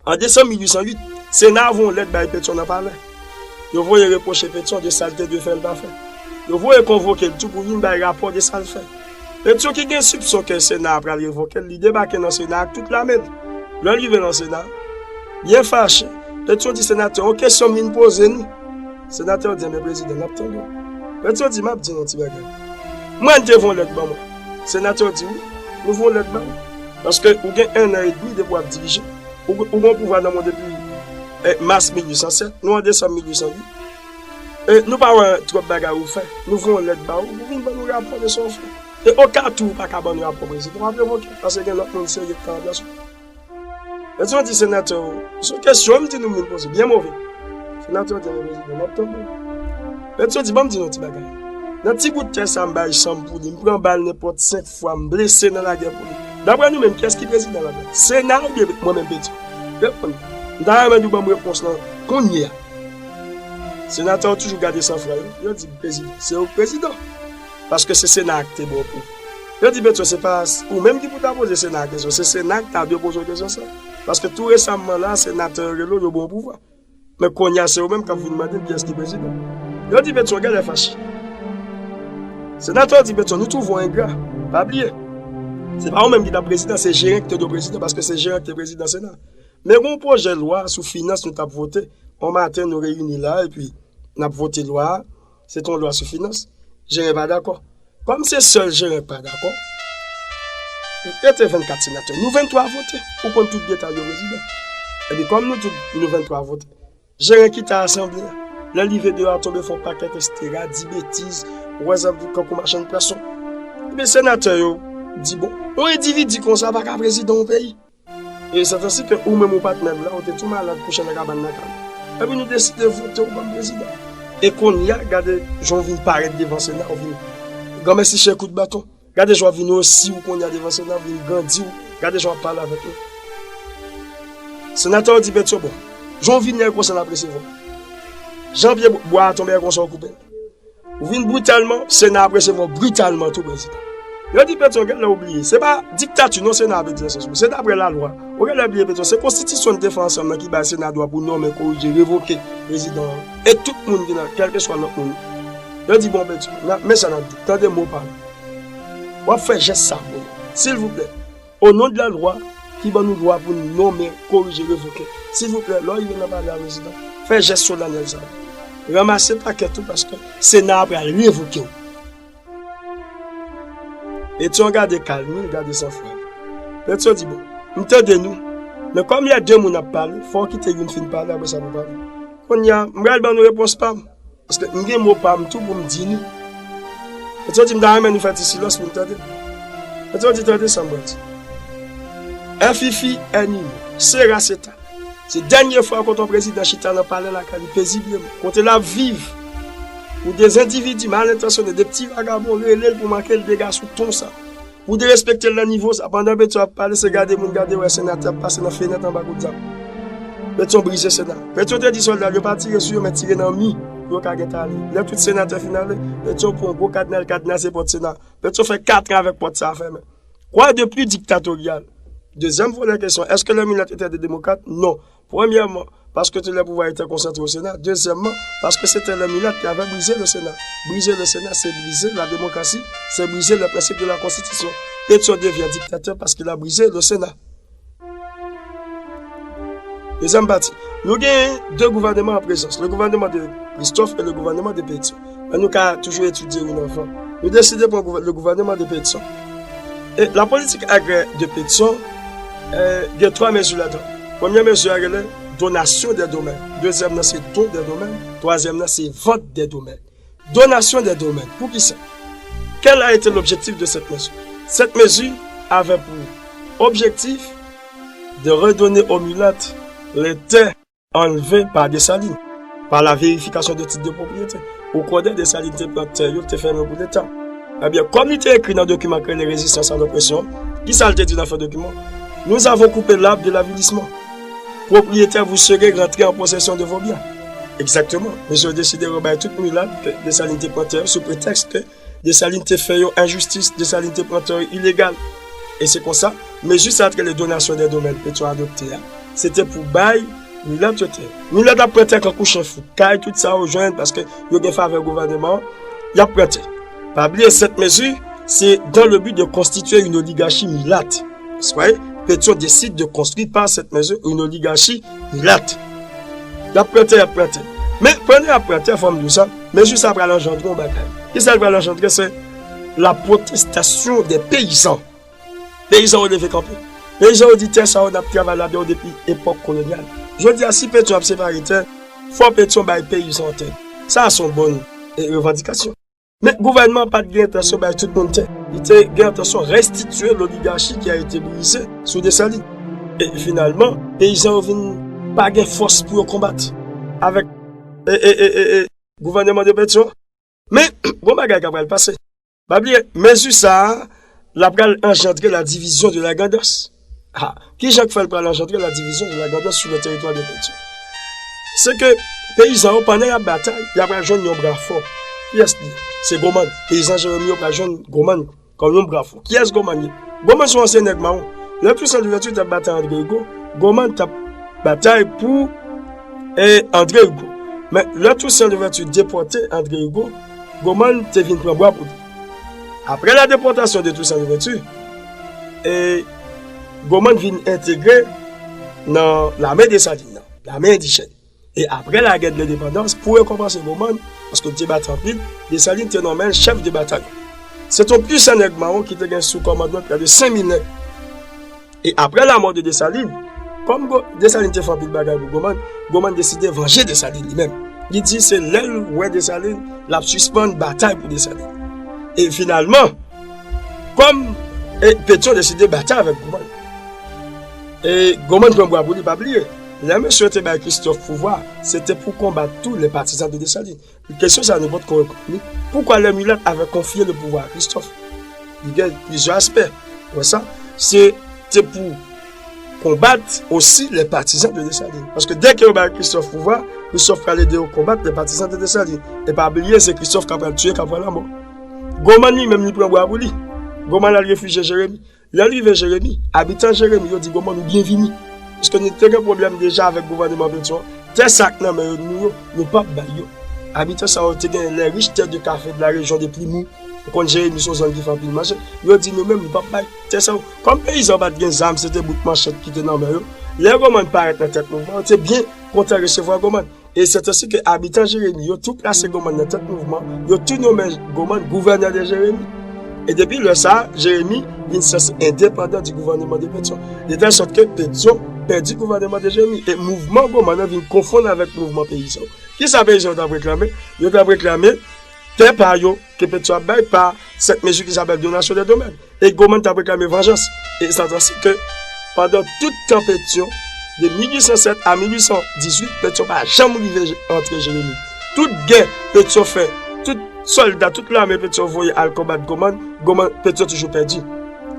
An desanm mil uit san uit, Sena a voye yon lèt bay Pétion nan palè. Yo voye repwoche Pétion de sa l te dwe fè, l pa fè. Yo voye konvoke l tou pou vin bay rapò de sa l fè. Petyon ki gen sipson ke Sena a pral revoke l, li debake nan Sena ak tout lame l. Lè l rive nan Sena, byen fache, Petyon di senatè, yon kesyon m vin poze nou. Senatè di, men prezidan, n ap tande w. Petyon di, m ap di nou yon ti bagay. Mwen, n te voye yon lèt ban mwen. Senatè di, wi, nou voye yon lèt ban mwen. Paske ou gen en an edmi depi w ap dirije. Ou, ou gen pouvwa nan mwen depi eh, mas mil uit san sèt, nou an desanm mil uit san uit. E nou pa wè twòp bagay ou fè. Nou voye yon lèt ba ou, ou vin ban nou rapò de sa w fè. E oka tou ou pa ka ban nou rapò prezidan, w ap revoke, paske gen lòt moun serye ki ka ranplase w. Petyon di senatè, se yon kesyon m di nou m vin poze, byen move. Senatè di, men prezidan, m ap tande w. Petyon di, ban m di nou yon ti bagay. Nan ti bout tè sa m bay chanm pou li, m pran bal nenpòt senk fwa, m blese nan lagè pou li. Daprè nou menm, kiyès ki prezidan ladan? Sena oubyen mwen menm Petyon? Reponn. M ta renmen nou ban m repons lan kounye a. Senatè yo toujou gade sanfwa yo. Yo di, prezidan, se ou k prezidan. Paske se Sena a ki te ba w pou. Yo di, Petyon, se pa ou menm ki pou ta poze Sena a kesyon. Se Sena a ki ta dwe poze w kesyon sa. Paske tou resamman la, senatè yo rele w, yo ba w pouvwa. Men kounye a, se ou menm k ap vin mande m kiyès ki prezidan. Yo di, Petyon, genlè fache. Senatè yo di, Petyon, nou twouve w engra. Pa bliye. Se pa ou menm ki t ap prezidan, se Jeran ki te dwe prezidan, paske se Jeran ki te prezidan Sena. Men gen yon pwojè lwa sou finans nou t ap vote. Yon maten, nou reyini la, epi n ap vote lwa a. Se te yon lwa sou finans. Jeran pa dakò. Kòm se sèl Jeran k pa dakò, rete vennkat senatè. Nou venntwa vote. Ou konn tout detay yo, prezidan. Epi kòm nou tout, nou venntwa vote, Jeran kite asanble a. Lè l rive deyò a, tonbe fè yon pakèt estera, di betiz, wè zòt kankou machann pwason. Epi senatè yo di, bon, yon endividi konsa pa ka prezidan yon peyi. E se tansi ke ou menm ou pa t menm la, ou te tou malad kouche nan kabann nan kay ou. Epi nou deside vote w kòm prezidan. E kounye a, gade jan w vin parèt devan Sena, ou vin granmèsi chè kout baton. Gade jan w ap vin osi w kounye a devan Sena, w ap vin grandi w. Gade jan w ap pale avèk nou. Senatè yo di Petyon, bon, jan w vini a e konsa n ap resevwa w. Jan pye bwa a tonbe a e konsa w koupe l. Ou vin britalman, Sena ap resevwa w britalman tou, prezidan. Yo di Petyon, genlè w bliye. Se pa diktati non Sena ap egzèse sou ou. Se daprè lalwa. Ou genlè bliye Petyon, se konstitisyon n te fè ansanm nan ki bay Sena dwa pou nonmen, korije, revoke prezidan an. E tout moun ki nan, kèlkeswa lòt moun. Yo di, bon, Petyon, men sa n ap di. Tande mo pa m. W ap fè jès sa pou nou. Silvouplè, o non de la lwa ki ban nou dwa pou n nonmen, korije, revoke. Silvouplè, lè w rive nan palè a, prezidan, fè jès solanèl sa. Ranmase pakèt ou paske Sena a pral revoke w. Petyon gade kalmi l, gade sanfwa l. Petyon di, bon, m tande nou, men kòm lè de moun ap pale, fò w kite youn fin pale, apre sa pou pale. Kounye a, m pral ban nou repons pa m. Paske m gen mo pa m tou pou m di nou. Petyon di m ta renmen nou fè ti silans pou n tande. Petyon di tande sa m pral di. Fifi N I, Sera Seta. Se dènye fwa kote yon prezidan chita nan palè lakay li pezibleman, kote l ap viv, pou de endividi malentansyone, de pti vagabon rele l pou manke l dega sou ton sa. Pou derespekte l nan nivo sa, pandan Petyon ap pale, se gade moun gade wè senatè ap pase nan fenèt anba kout zam. Petyon brize Sena. Petyon te di sòlda l yo pa tire sou yo, men tire nan mi pou yo ka gentan ale. Lè tout senatè fin ale, Petyon pran yon gwo kadna, l kadenaze pòt Sena. Petyon fè kat an avèk pòt sa a fèmen. Quoi de plus dictatorial? Dezyèm volè kesyon, èske les Mulattes étaient des démocrates? Non. Premyèman, parce que tout le pouvoir était concentré au Sénat. Deuxièmement, parce que c'était les Mulattes qui avaient brisé le Sénat. Briser le Sénat, c'est briser la démocratie, c'est briser les principes de la Constitution. Petyon devyen diktatè paske l a brize le Sénat. Dezyèm pati. Nou gen de gouvènman an prezans, le gouvernement de Christophe et le gouvernement de Petyon. Men nou ka toujou etidye youn anvan. Nou deside pran gouvè-, le gouvernement de Petyon. E la politik agrè de Petyon, eh, gen twa mezi ladan. Premye mezi a rele donasyon dè domèn. Dezyèm nan se don dè domèn. Twazyèm nan se vant dè domèn. Donasyon dè domèn. Poukisa? Quel a été l'objectif de cette mesure? Cette mesure avait pour objectif de redonner aux mulattes les terres enlevées par Dessalines, par la vérification de titres de propriété. Ou kwè Dessalines te pran tè yo, te fèmen pou Leta. Ebyen, kòm li te ekri nan dokiman ki rele Résistance à l'oppression, kisa l te di nan fen dokiman? Nous avons coupé l'arbre de l'avilissement. Propriétaires, vous serez rentrés en possession de vos biens. Egzakteman. Mesye yo deside rebay tout milat ke Dessalines te pran tè yo sou pretèks ke Dessalines te fè yo enjistis, Dessalines te pran tè yo ilegal. E se konsa, mezi sa a ki rele donasyon dè domèn Petyon adopte a, se te pou bay milat yo tè. Milat ap pran tè kankou chen fou. Kay, tout sa yo jwenn paske yo gen favè gouvènman an. y ap pran tè. Pa bliye, Sainte-Médure, c'est dans le but de constituer une oligarchie mulâtre. Vous voyez, Pétion décide de construire par Sainte-Médure une oligarchie mulâtre. Y ap pran tè, y ap pran tè. Men pandan y ap pran tè, fò m di w sa, Médure sa pral anjandre yon bagay. Kisa l pral anjandre? Se la protestasyon de peyizan. Peyizan yo leve kanpe. Peyizan yo di tè sa yo n ap travay ladan yo depi epòk kolonyal. Jodi a, si Pétion ap separe tè, fò Pétion bay peyizan tè. Sa a se yon bòn, e, revandikasyon. Men gouvènman an pa t gen entansyon bay tout moun tè. Li te gen entansyon restitye loligachi ki a ete brize sou Desalin. E finalman, peyizan yo vin pa gen fòs pou yo konbat avèk, e, e, e, e, e, gouvènman de Pétion. Men, gon bagay k ap pral pase. Pa bliye, mezi sa a, l ap pral anjandre la division de la grandans. Ha, ki jan k fè l pral anjandre la division de la grandans sur le territoire de Pétion? Se ke peyizan yo, pandan y ap batay, y ap pral jwenn yon bra fò. Kiyès li ye? Se Gomann. Peyizan Jeremi yo pral jwenn Gomann kòm yon bra fò. Kiyès Gomann ye? Gomann se yon ansyen nèg mawon. Lè Toussaint Louverture t ap batay André Rigaud, Gomann t ap batay pou, e, André Rigaud. Men lè Toussaint Louverture depòte André Rigaud, Gomann te vin pran bwa pou li. Après la déportation de Toussaint Louverture, e, Gomann vin entegre nan lame Desalin nan, lame endijèn. E apre lagè de lendepandans, pou rekonpanse Gomann, paske l te batay anpil, Desalin te nonmen l chèf de batayon. Se te yon pwisan nèg mawon ki te gen sou kòmandman l prè de senk mil nèg. E apre lamò de Desalin, kòm Go-, Desalin te fè anpil bagay pou Gomann, Gomann deside vanje Desalin li menm. Li di se lè l wè Desalin, l ap sispann batay pou Desalin. E finalman, kòm, e, Petyon deside batay avèk Gomann. E Gomann pran bwa pou li, pa bliye. Lè mesye yo te bay Christophe pouvwa, se te pou konbat tou lè patizan de Desalin. Kesyon sa nou potko reponn li. Poukwa les mulattes avaient confié le pouvoir à Christophe? Li gen plizyè aspè. Wè sa, se te pou konbat osi lè patizan de Desalin. Paske dè ke yo bay Christophe pouvwa, Christophe pral ede yo konbat lè patizan de Desalin. E pa bliye, se Christophe k ap pral tiye, k ap pran lanmò. Gomann li menm, li pran bwa pou li. Gomann al refijye Jeremi. Lè l rive Jeremi, abitan Jeremi yo di Gomann ou byenvini. Paske nou te gen pwoblèm deja avèk gouvèneman Petyon. Tè sa k nan men yo, nou yo, nou p ap bay yo. Abitan sa yo te gen les riches terres de café de la région de Plimout. Ou konn Jeremi se yon zòn ki fè anpil mache. Yo di nou menm nou p ap bay tè sa yo. Kòm peyizan pa t gen zam, se te bout manchèt ki te nan men yo. Lè Gomann parèt nan tèt mouvman, yo te byen kontan resevwa Gomann. E se tansi ke abitan Jeremi yo tou plase Gomann nan tèt mouvman, yo tou nonmen Gomann gouvènè de Jeremi. E depi lè sa a, Jeremi vin sanse endepandan di gouvèneman de Petyon. De tèl sòt ke Petyon pèdi gouvèneman de Jeremi. E mouvman Gomann nan vin konfonn avèk mouvman peyizan yo. Kisa peyizan yo t ap reklame? Yo t ap reklame tè pa yo ke Petyon ap bay pa cette mesure qui s'appelle donation des domaines. E Gomann t ap reklame vanjans. E sa t ansi ke pandan tout tan Petyon, de mil uit san sèt a mil uit san dizuit, Petyon pa janm rive antre Jeremi. Tout gè Petyon fè, tout sòlda, tout lame Petyon voye al konbat Gomann, Gomann, Petyon toujou pèdi.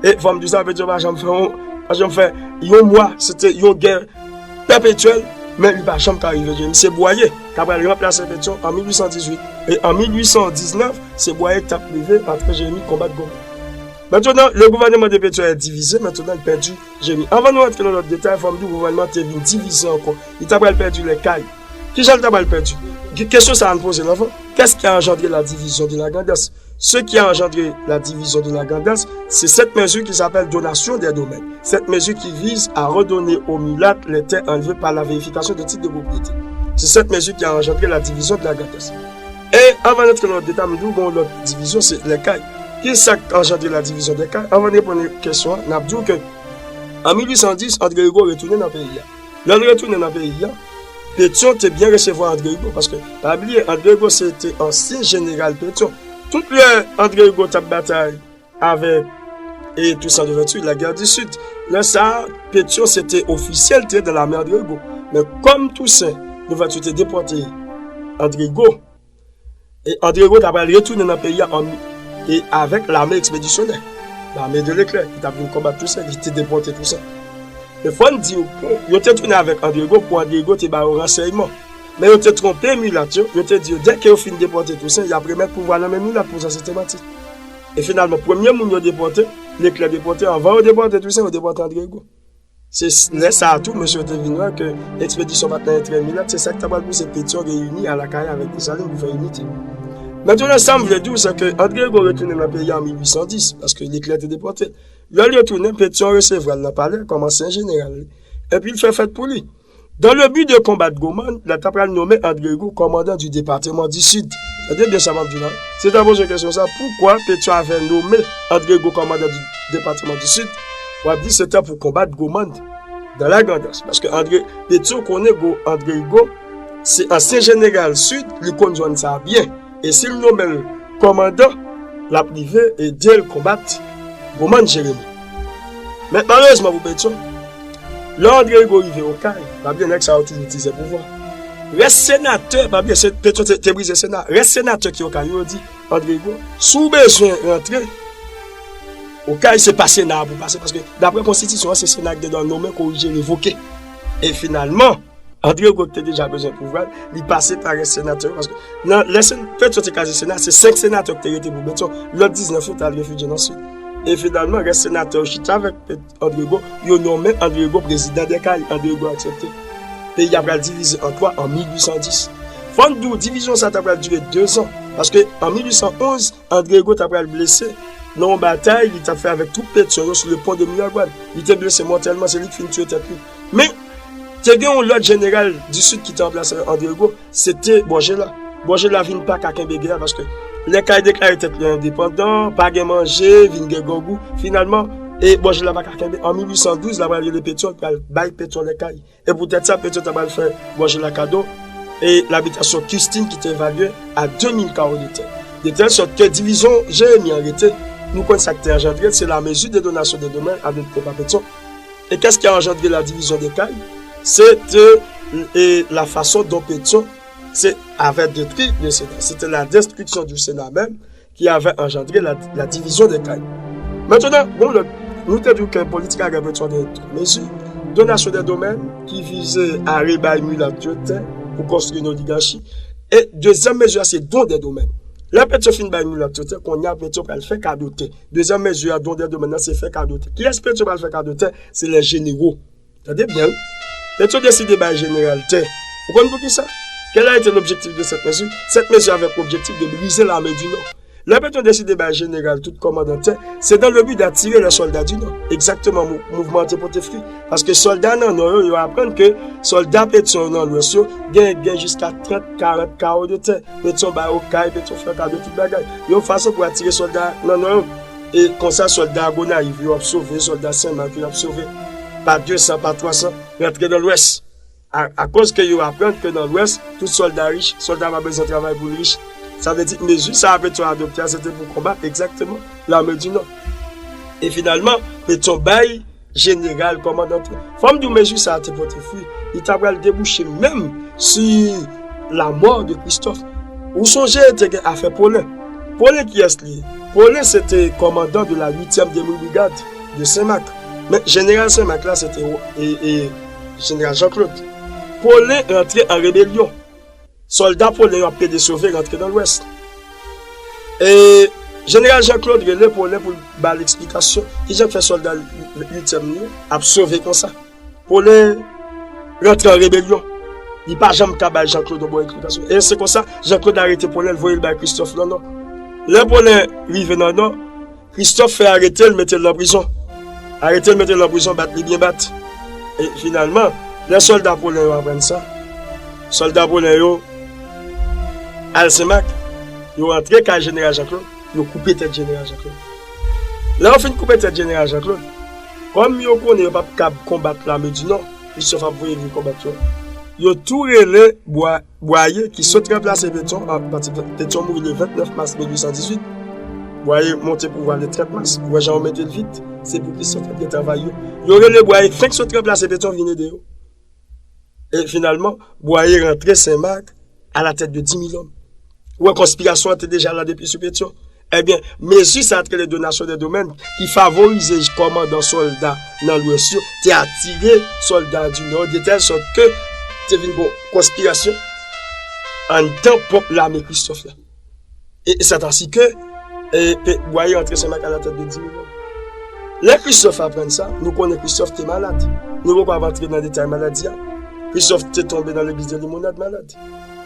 E fò m di w sa, Petyon pa janm fè yon, pa janm fè yon mwa, se te yon gè pèpetyèl, men li pa janm ka rive Jeremi. Se Bwaye k ap pral ranplase Petyon an mil uit san dizuit. E an mil uit san diznèf, se Bwaye k t ap rive antre Jeremi konbat Gomann. Maintenant, le gouvernement de Petyon est divisé. Maintenant, il pèdi Jeremi. Anvan nou antre nan lòt detay, fò m di w gouvènman te vin divize ankò. Li ta pral pèdi lè kay. Kijan li ta pral pèdi? Ki kesyon sa a n poze l anvan? Qu'est-ce qui a engendré la division de la grandance? Ce qui a engendré la division de la grandance, c'est cette mesure qui s'appelle donation des domaines. Cette mesure qui vise à redonner aux mulattes les terres enlevées par la vérification de titres de propriété. C'est cette mesure qui a engendré la division de la grandance. E anvan n antre nan lòt detay, m di w gen yon lòt divizyon, se lè kay. Kisa k anjandre la divizyon dè kay? Anvan n reponn kesyon an, n ap di w ke an mil uit san dis, André Rigaud retounen nan peyi a. Lè l retounen nan peyi a, Petyon te byen resevwa André Rigaud, paske pa bliye, André Rigaud se te ansyen jeneral Petyon. Tout lè André Rigaud t ap batay avèk, e, Toussaint Louverture, la guerre du Sud, lè sa a, Petyon se te ofisye l te nan lame André Rigaud. Men kòm Toussaint Louverture te depòte André Rigaud, e André Rigaud ta pral retounen nan peyi a an, e avèk lame ekspedisyonè, lame de Leclerc, ki t ap vin konbat Toussaint, ki te depòte Toussaint. Men fò n di w ke yo te tounen avèk André Rigaud pou André Rigaud te ba yo ransèyman. Men yo te twonpe milat yo, yo te di yo, dè ke yo fin depòte Toussaint, y ap remèt pouvwa nan men milat, pou sa se te manti. E finalman, premye moun yo depòte, Leclerc depòte, anvan yo depòte Toussaint, yo depòte André Rigaud. Se s-, lè sa a tou, mesye yo te vin wè ke ekspedisyon pa t nan enterè milat, se sa k ta pral pouse Petyon reyini a Lakayè avèk Desalin pou fè inite. Mentnan, sa m vle di w, se ke André Rigaud retounen nan peyi a an mil uit san dis, paske Leklè te depòte l. Lè l retounen, Petyon resevwa l nan palè kòm ansyen jeneral li. Epi l fè fèt pou li. Dans le but de combattre Goman, lè t ap pral nonmen André Rigaud kòmandan du département du Sud. Tande byen sa m ap di w la. Si w ta poze kesyon sa, poukwa Petyon avè nonmen André Rigaud kòmandan du département du Sud, w ap di se te pou konbat Goman dans la grandans. Paske André, Petyon konnen Go, André Rigaud, se ansyen jeneral Sid, li konn zòn sa a byen. E si l nonmen l kòmandan, l ap rive ede l konbat Goman Jeremi. Men malerezman pou Petyon, lè André Rigaud rive Okay, pa bliye nèg sa yo toujou tizè pouvwa. Rès senatè, pa bliye, se, Petyon te, te brize Sena. Rès senatè ki Okay yo di André Rigaud, si w bezwen rantre Okay, se pa Sena a pou pase, paske daprè konstitisyon an, se Sena ki gen dwa nonmen, korije, revoke. E finalman, André Rigaud ki te deja bezwen pouvwa l, li pase pa rès senatè yo, paske nan lè sen, Petyon te kraze Sena, se senk senatè ki te rete pou Petyon, lòt diznèf yo t al refijye nan Sid. E finalman, rès senatè yo chita avèk Pet-, André Rigaud, yo nonmen André Rigaud prezidan dè Kay, André Rigaud aksepte. Peyi a pral divize an twa an mil uit san dis. Fò n di w, divizyon sa ta pral dire dezan, paske an mil uit san onz, André Rigaud ta pral blese nan yon batay li t ap fè avèk twoup Petyon yo sou le pon de Miragwàn. Li te blese mòtèlman, se li ki fin tiye tèt li. Men, te gen yon lòt jeneral di Sid ki te ranplase André Rigaud, se te Bòjela. Bòjela vin pa ka kenbe gè a, paske Lèkay deklare tèt li endepandan, pa gen manje, vin gen grangou. Finalman, e Bòjela pa ka kenbe. An mil uit san douz, l ap pral rele Petyon, l pral bay Petyon Lèkay. E poutèt sa, Petyon ta pral fè Bòjela kado e labitasyon Custine ki te evalye a de mil kawo de tè. De tèl sòt ke divizyon Jeremi an rete, nou konn sa k te anjandre l, se la mesure de donation des domaines adoptée par Pétion. Et qu'est-ce qui a engendré la division des Cayes? C'était, euh, la façon dont Pétion, c'est, avait détruit le Sénat. C'était la destruction du Sénat même qui avait engendré la, la division des Cayes. Mentnan, bon, lòt, nou te di w ke politik agrè Pétion gen twa mezi. Donasyon dè domèn ki vize a rebay milat yo tè pou konstwi yon oligachi. E dezyèm mezi a, se don dè domèn. Lè Pétion fin bay milat yo tè, kounye a Pétion pral fè kado tè. Dezyèm mezi a, don dè domèn nan, se fè kado tè. Kiyès Pétion pral fè kado tè? Se lè jenero. Tande byen, wi. Petyon deside bay jeneral tè. Ou konn poukisa? Quel a été l'objectif de cette mesure? Cette mesure avait pour objectif de briser l'armée du Nord. Lè Petyon deside bay jeneral tout kòmandan tè, se dans le but d'attirer les soldats du Nord. Egzakteman, mou-, mouvman an te pote fwi. Paske sòlda nan Nò yo, yo aprann ke sòlda Petyon yo nan Lwès yo gen, gen jiska trant, karant kawo de tè. Petyon ba yo kay, Petyon fè kado tout bagay. Yon fason pou atire sòlda nan Nò yo. E konsa, sòlda Gonayiv yo ap sove, sòlda Senmak yo ap sove. Pa de san, pa twa san, rantre nan Lwès. A, akoz ke yo aprann ke nan Lwès, tout sòlda rich, sòlda pa bezwen travay pou l rich. Sa vle di, mezi sa a Petyon adopte a, se te pou konbat egzakteman lame di Nò. E finalman, Petyon bay jeneral kòmandan tè. Fò m di w, mezi sa a te pote fwi. Li ta pral debouche menm si lanmò de Kristòf. Ou sonje te gen afè Polen. Polen kiyès li ye? Polen se te kòmandan de la uityèm demi brigade de Senmak. Men jeneral Senmak la se te e, e, jeneral Jean Claude. Polen rantre an rebelyon. Sòlda Polen yo ap plede sove rantre nan Lwès. E jeneral Jean Claude rele Polen pou l ba l eksplikasyon kijan k fè sòlda uityèm yo ap sove konsa. Polen rantre an rebelyon. Li pa janm ka bay Jean Claude yon bon eksplikasyon. E se konsa, Jean Claude arete Polen, l voye l bay Kristòf nan Nò. Lè Polen rive nan Nò, Kristòf fè arete l, mete l nan prizon. Arete l, mete l nan prizon, bat li byen bat. E finalman, lè sòlda Polen yo aprann sa, sòlda Polen yo al Senmak, yo rantre kay jeneral Jean Claude, yo koupe tèt jeneral Jean Claude. Lè yo fin koupe tèt jeneral Jean Claude, kòm yo konnen yo p ap kab konbat lame di Nò, Kristòf ap voye vin konbat yo, yo tou rele Bwa Bwaye ki sot ranplase Petyon, an, pati Petyon mouri le vennèf mas mil uit san dizuit. Bwaye monte pouvwa le trant mas. Ou wè jan yo mete l vit. Se pou Kristòf ap gen travay yo. Yo rele Bwaye fenk sot ranplase Petyon vin ede yo. E finalman, Bwaye rantre Senmak a la tèt de dis mil òm. Ou wè konspirasyon an te deja la depi sou Petyon. Ebyen, mezi sa a t rele donasyon dè domèn ki favorize kòmandan sòlda nan Lwès yo te atire sòlda di Nò, de tèl sòt ke te vin gon konspirasyon anndan pwòp lame Kristòf la. E, e sèt ansi ke, e, pe-, Bwaye antre Senmak a la tèt de dis mil òm. Lè Kristòf aprann sa, nou konnen Kristòf te malad. Nou poko ap antre nan detay maladi a. Kristòf te tonbe nan legliz de Limonad malad.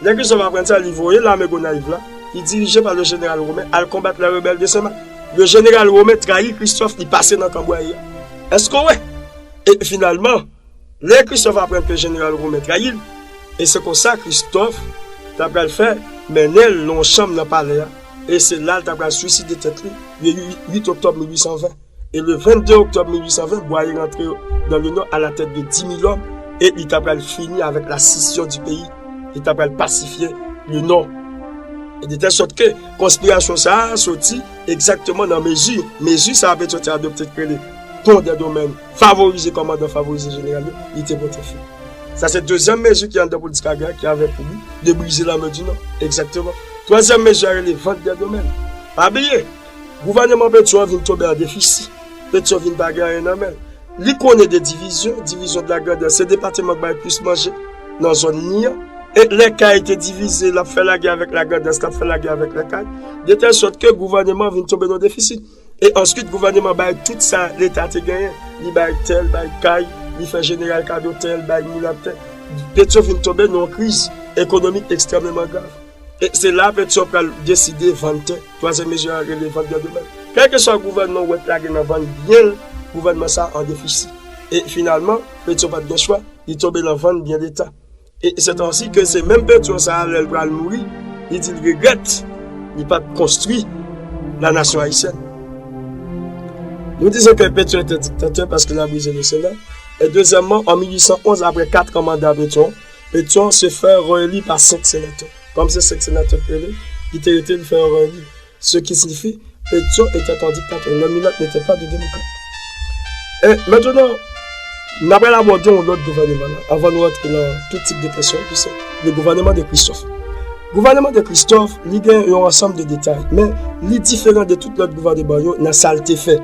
Lè Kristòf aprann sa, li voye lame Gonayiv la ki dirije pa le jeneral Romen, al konbat lè rebèl de Senmak. Le jeneral Romen trayi Kristòf, li pase nan kan Bwaye a. Èske w wè? E finalman, lè Kristòf aprann ke jeneral Romen trayi l, e se konsa Kristòf ta pral fè mennen l nan yon chanm nan palè a, e se la l ta pral swiside tèt li, le uit oktòb mil uit san ven. E le vennde oktòb mil uit san ven, Bwaye rantre dans le Nord à la tête de dix mille hommes, e li ta pral fini avèk la scission du pays, li ta pral pasifye le Nord. E de tèl sòt ke konspirasyon sa a soti egzakteman nan mezi, mezi sa a Petyon te adopte k rele ton dè domèn, favorize kòmandan, favorize jeneral yo, li te pote fwi. Sa se dezyèm mezi ki anndan politik agrè ki avè pou bi de brize lame di Nò. Egzakteman. Twazyèm mezi a rele vant dè domèn. Pa bliye, gouvènman Petyon an vin tonbe an defisi. Petyon vin pa gen anyen nan men l. Li konnen de divizyon, divizyon de la grandans, se depatman k bay plis manje nan zòn li an. E lè kay te divize, l ap fè lagè avèk la grandans, l ap fè lagè avèk lè kay. De tèl sòt ke gouvènman vin tonbe nan defisi. E answit, gouvènman bay tout sa Leta te genyen. Li bay tè, l bay kay, li fè jeneral kado tè, l bay milat tè. Petyon vin tonbe nan yon kriz ekonomik ekstrèmeman grav. E se la Petyon pral deside vann tè. Twazyèm mezi a rele vant dè domèn. Kèlkeswa gouvènman w wè k lage nan vann byen l, gouvènman sa a an defisi. E finalman, Petyon pa t gen chwa, li tonbe nan vann byen Leta. E se tansi ke se menm Petyon sa a, lè l pral mouri, li di l regrèt li pa t konstwi la nasyon ayisyèn. Nou di ke Petyon te diktatè paske l a brize le Sena. E dezyèmman, an mil uit san onz, apre kat an manda Petyon, Petyon se fè reyeli pa senk senatè. Kòm se senk senatè k rele, li te rete, li fè reyeli. Ce qui signifie, Petyon était un dictateur. L'homme n'était pas de démocrate. E mentnan, n ap al abòde yon lòt gouvènman la, anvan nou rantre nan tout tip de kesyon, ki se le gouvènman de Kristòf. Gouvènman de Kristòf, li gen yon ansanm de detay, men li diferan de tout lòt gouvènman yo nan sa l te fè.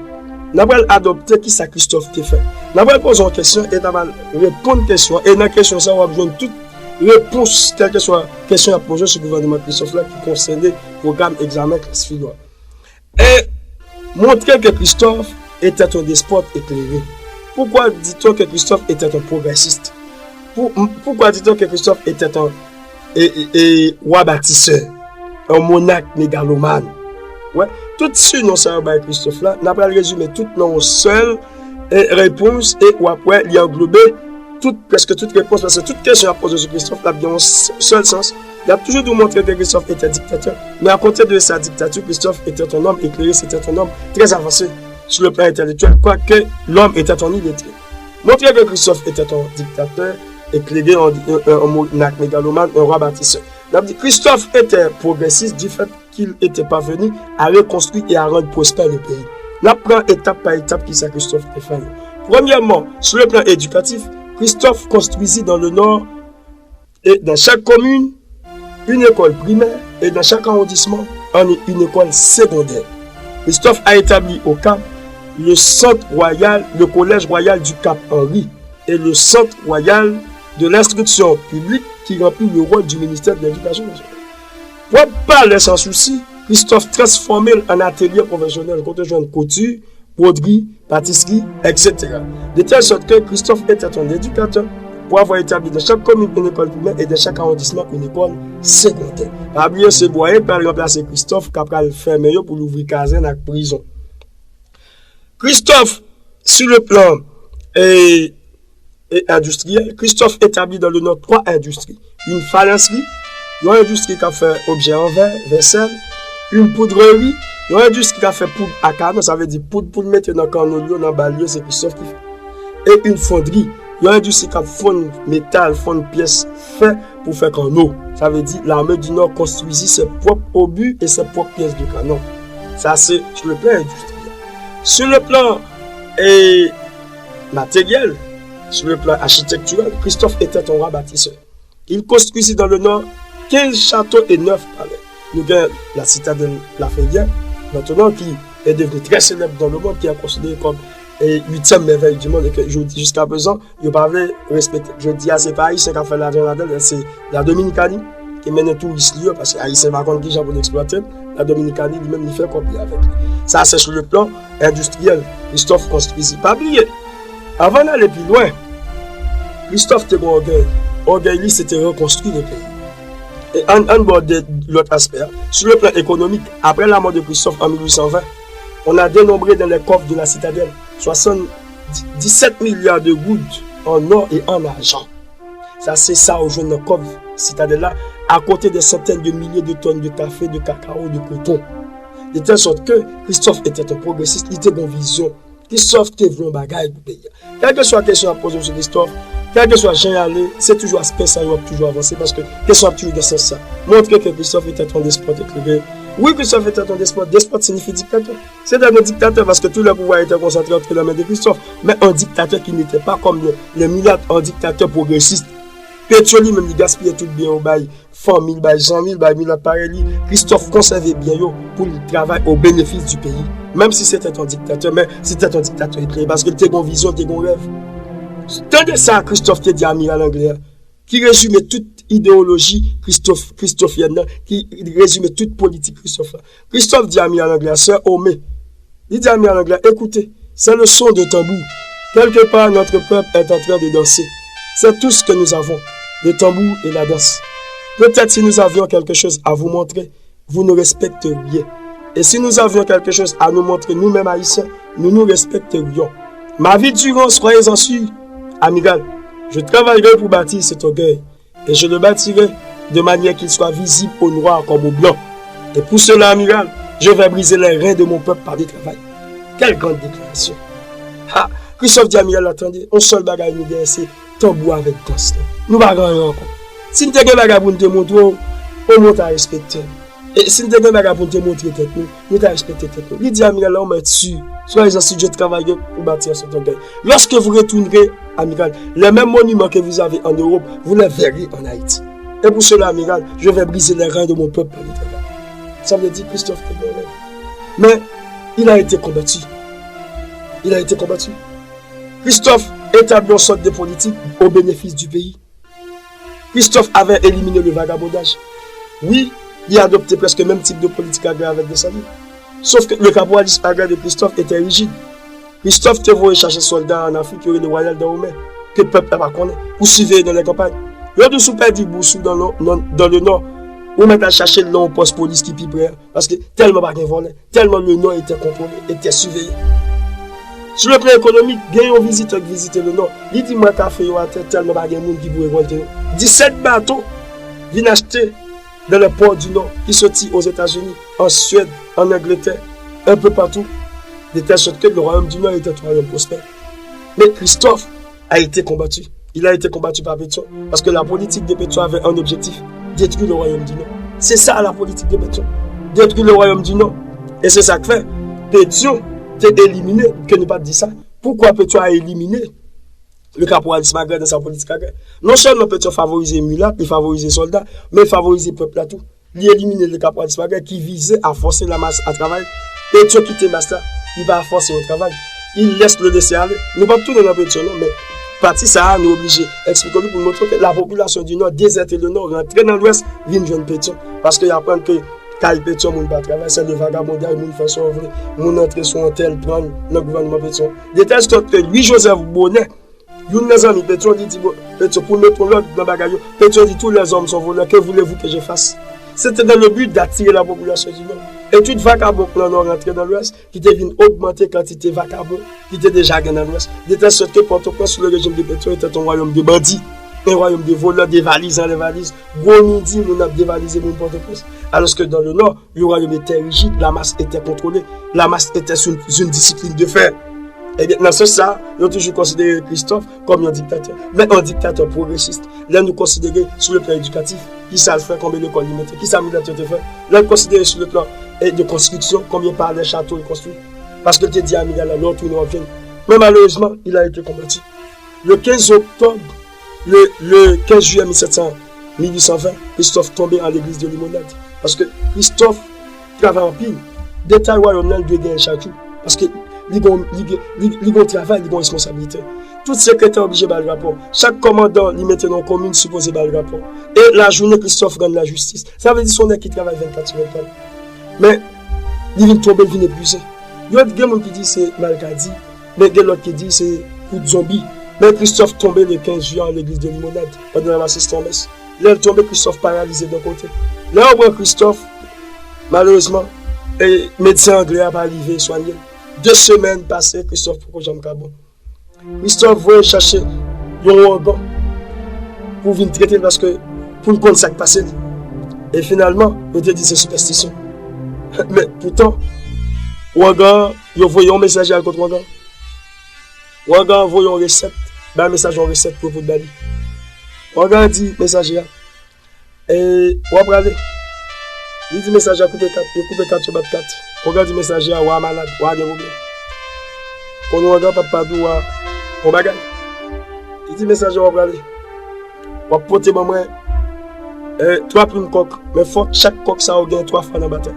N ap al adopte ki sa Kristòf te fè. N ap al poze yon kesyon e n ap al reponn kesyon an. E nan kesyon sa, w ap jwenn tout repons, kèlkeswa kesyon y ap poze sou gouvènman Kristòf la ki konsène pwogram egzamen klas filo a. E montre ke Christophe était un despote éclairé. Pourquoi dit-on que Christophe était un progressiste? Pou, pourquoi dit-on que Christophe était un e, e, e, wa batisè, yon monak megalomàn. Wè, tout sinon sa yo bay Christophe la, n ap al rezime tout nan yon sèl e, repons e w ap wè li anglobe tout, prèske tout repons, paske tout kesyon y ap poze sou Christophe, l ap gen yon s-, sèl sans. Y ap toujou di w montre ke Christophe était dictateur. Mais à côté de sa dictature, Christophe était un homme éclairé, c'était un homme très avancé sur le plan intellectuel, quoique l'homme était un illettré. Montre ke Christophe était un dictateur, éclairé, un, un, un monarque mégalomane, un roi bâtisseur. N ap di, Christophe était progressiste du fait qu'il était parvenu à reconstruire et à rendre prospère le pays. N ap pran etap pa etap kisa Christophe te fè yo. Premyèman, sur le plan éducatif, Christophe construisit dans le Nord et dans chaque commune une école primaire et dans chaque arrondissement une, une école secondaire. Christophe a établi au Cap le centre royal, le collège royal du Cap Henri et le centre royal de l'instruction publique qui remplit le rôle du ministère de l'Éducation nationale. Pwòp palè Sans Souci, Christophe transfòme l an atelye pwofesyonèl kote w jwenn kouti, bwodri, patisri, et cetera. De telle sorte que Christophe était un éducateur pour avoir établi dans chaque commune une école primaire et dans chaque arrondissement une école secondaire. Pa bliye, se Bwaye k pral ranplase Christophe, k ap pral fèmen yo pou l ouvri kazèn ak prizon. Christophe, sur le plan, eh, et industriel, Christophe établit dans le Nord trois industries. Une faïencerie, yon endistri k ap fè objè an vè, vèsèl, une poudrerie, yon endistri k ap fè poud a kanon, sa vle di poud pou l mete nan kanno l yo, nan bal yo, se Christophe ki fè. Et une fonderie, yon endistri k ap fonn metal, fonn pyès fè pou fè kanno. Sa vle di, l'armée du Nord construisit ses propres obus et ses propres pièces de canon. Sa se sur le plan industriel. Sur le plan, eh, matériel, sur le plan architectural, Christophe était un roi bâtisseur. Il construisit dans le Nord quinze châteaux et neuf palais. Nou gen la citadelle Lafrenière, maintenant qui est devenue très célèbre dans le monde, qui est considérée comme, eh, huitième merveille du monde, et que jodi, jusqu'à présent, yo pa vle respekte. Jodi a, se pa Ayisyen k ap fè lajan ladan l, se la Dominikani ki mennen touris li yo, paske Ayisyen pa konn kijan pou l eksplwate l. La Dominikani, li menm, li fè kòb li avèk li. Sa, se sou le plan endistriyèl. Christophe konstwizi. Pa bliye, anvan n ale pi lwen, Christophe te gen ògèy. Ògèy li, se te rekonstwi le peyi. Ann, ann bò de lòt aspè a. Sur le plan économique, après la mort de Christophe en mille huit cent vingt, on a dénombré dans les coffres de la citadelle soixante-dix-sept milliards de gouttes en or et en argent. Sa se sa ou jwenn nan kòf sitadèl la, akote de santèn de milye de tòn de kafe, de kakao, de koton. De tèl sòt ke Christophe était un progressiste, li te gen vizyon. Christophe te vle yon bagay pou peyi a. Kèlkeswa kesyon y ap poze w sou Christophe, kèlkeswa jan y ale, se toujou aspè sa yo ap toujou avanse, paske kesyon ap toujou nan sans sa. Montre que Christophe était un despote écrivain. Oui, Christophe était un despote. Despote siyifi diktatè. C'était un dictateur parce que tout le pouvoir était concentré entre les mains de Christophe, mais un dictateur qui n'était pas comme les, les mulates, un dictateur progressiste. Pétion li menm li gaspiye tout byen yo bay fanmi l, bay zanmi l, bay milat parèy li. Christophe konsève byen yo pou l travay au bénéfice du pays. Menm si se te yon diktatè, men se te yon diktatè eklere, paske l te gen yon vizyon, l te gen yon rèv. Tande sa Christophe te di amiral anglè a, ki rezime tout ideyoloji Christophe, Christophienne nan, ki rezime tout politik Christophe la. Christophe di amiral anglè a, Sir Homais, li di amiral anglè a, écoutez, c'est le son de tambour. Quelque part, notre peuple est en train de danser. C'est tout ce que nous avons, le tambour et la danse. Peut-être si nous avions quelque chose à vous montrer, vous nous respecteriez. Et si nous avions quelque chose à nous montrer, nous-mêmes Haïtiens, nous nous respecterions. Ma vie durant, soyez-en sûr, amiral, je travaillerai pour bâtir cet orgueil. Et je le bâtirai de manière qu'il soit visible aux Noirs comme aux Blancs. Et pour cela, amiral, je vais briser les reins de mon peuple par le travail. Quelle grande déclaration! Ha! Christophe di amiral la, tande, yon sèl bagay nou genyen se tanbou avèk dans la. Nou pa gen anyen ankò. Si n te gen bagay pou n te montre w, omwen w ta respekte n. E si n te gen bagay pou n te montre tèt nou, nou ta respekte tèt nou. Li di amiral la, on mèt si, soyez-en sûr, je travaillerai pour bâtir cet orgueil. Lorsque vous retournerez, amiral, les mêmes monuments que vous avez en Europe, vous les verrez en Haïti. Et pour cela, amiral, je vais briser les reins de mon peuple par le travail. Sa vle di Christophe te gen rèv. Mais il a été combattu. Il a été combattu. Christophe établit une sorte de politique au bénéfice du pays. Christophe avait éliminé le vagabondage. Oui, li adopte prèske menm tip de politik agrè avèk Desalin. Sof ke le kaporalis agrè de Christophe était rigide. Christophe te voye chache sòlda an Afrik yo rele Royal Dahomey, ke pèp la pa konnen, pou siveye nan lè kanpay. Yo di w si w pèdi bous ou dan, dan, dans le Nord, ou mèt al chache l nan yon pòs polis ki pi pre a. Paske tèlman pa gen vòlè, tèlman le Nord était contrôlé, était surveillé. Sou le plan ekonomik, gen yon vizitè ki vizite le Nord. Li di m wè kafe yo atè tèlman pa gen moun ki pou rekòlte yo. Disèt bato vin achte dans les ports du Nord, ki soti Ozetazini, an Swèd, an Angletè, un peu partout, de telle sorte que le royaume du Nord était un royaume prospère. Mais Christophe a été combattu. Il a été combattu par Pétion. Parce que la politique de Pétion avait un objectif, détruire le royaume du Nord. C'est ça la politique de Pétion. Détruire le royaume du Nord. E se sa k fè Pétion te elimine, ke nou pa t di sa. Pourquoi Pétion a éliminé le caporalisme agraire dans sa politique agraire? Non sèlman Pétion favorize milat, li favorize sòlda, men li favorize pèp la tou. Li elimine le caporalisme agraire ki vize a fòse lamas a travay. Pétion kite mas la, li pa fòse yo travay. Il laisse le laisser aller. Nou p ap tounen nan Pétion non, men pati sa a, nou oblije eksplike nou pou nou montre ke la popilasyon di Nò dezète le Nò, rantre nan Lwès, vin jwenn Pétion. Paske y aprann ke kay Pétion, moun pa travay, se le vagabondaj, moun fè sa w vle, moun antre sou yon tèl, pran l nan gouvènman Pétion. De tèl sòt ke Louis Joseph Bonnet, youn nan zanmi Pétion, li di, bon, Pétion, pou l mete yon lòd nan bagay yo, Pétion di, tous les hommes sont voleurs, que voulez-vous que je fasse? C'était dans le but d'attirer la population du Nord. E tout vakabon k nan Nò rantre nan Lwès, ki te vin ogmante kantite vakabon ki te deja gen nan Lwès. De tèl sòt ke Pòtoprens, sous le régime de Pétion, était un royaume de bandits, un royaume de voleurs, de valiz anlè valiz. Gwo midi, moun ap devalize moun Pòtoprens. Alòske dans le Nord, le royaume était rigide, la masse était contrôlée, la masse était sous une, sous une discipline de fer. Ebyen, nan sans sa, yo toujou konsidere Christophe kòm yon diktatè. Men yon diktatè pwogresis. Lè nou konsidere sou le plan edikatif, kisa l fè, konbyen lekòl li mete, kisa milat yo te fè. Lè n konsidere sou le plan, eh, de konstriksyon, konbyen palè, chato l konstwi. Paske l te di amiral la, lè w tounen w ap jwenn. Men malerezman, il a été combattu. Le quinze octobre, le, le quinze juillet mille sept cents, mille huit cent vingt, Christophe tonbe an legliz de Limonad. Paske Christophe travay anpil. Detay wayòm nan, li dwe genyen chak jou. Paske li gon, li gen, li, li gon travay, li gon responsablite. Tout sekretè oblije ba l rapò. Chak kòmandan li mete nan yon komin sipoze ba l rapò. E lajounen, Christophe rann lajistis. Sa vle di se yon nèg ki travay vennkat sou vennkat. Men, li vin tonbe, li vin epuize. Yo di gen moun ki di se malkadi, men gen lòt ki di se kout zonbi. Men Christophe tonbe le quinze juillet an legliz de Limonad, pandan l ap asiste yon mès. Lè l tonbe, Christophe paralize de kote. Lè yo pran Christophe, malerezman, e medsen angle a pa rive swanye l. De semèn pase, Christophe poko janm ka bon. Christophe voye chache yon ougan pou vin trete l, paske pou n konn sa k pase l. E finalman, yo te di se sipèstisyon. Men poutan, ougan an, yo voye yon mesaje al kot ougan an. Ougan an voye yon resèt, bay mesaje yon resèt pou, pou l ba li. Ougan an di mesaje a, e, w ap prale. Li di mesaje a koupe kat, yo koupe kat, yo bat kat. Ougan an di mesaje a, wa malad, wa gen pwoblèm. Konnen ougan an p ap pa di wa yon bagay. Li di mesaje a, w ap prale. W ap pote ban mwen, e, twa plim kòk, men fòk chak kòk sa yo gen twa fwa nan batay.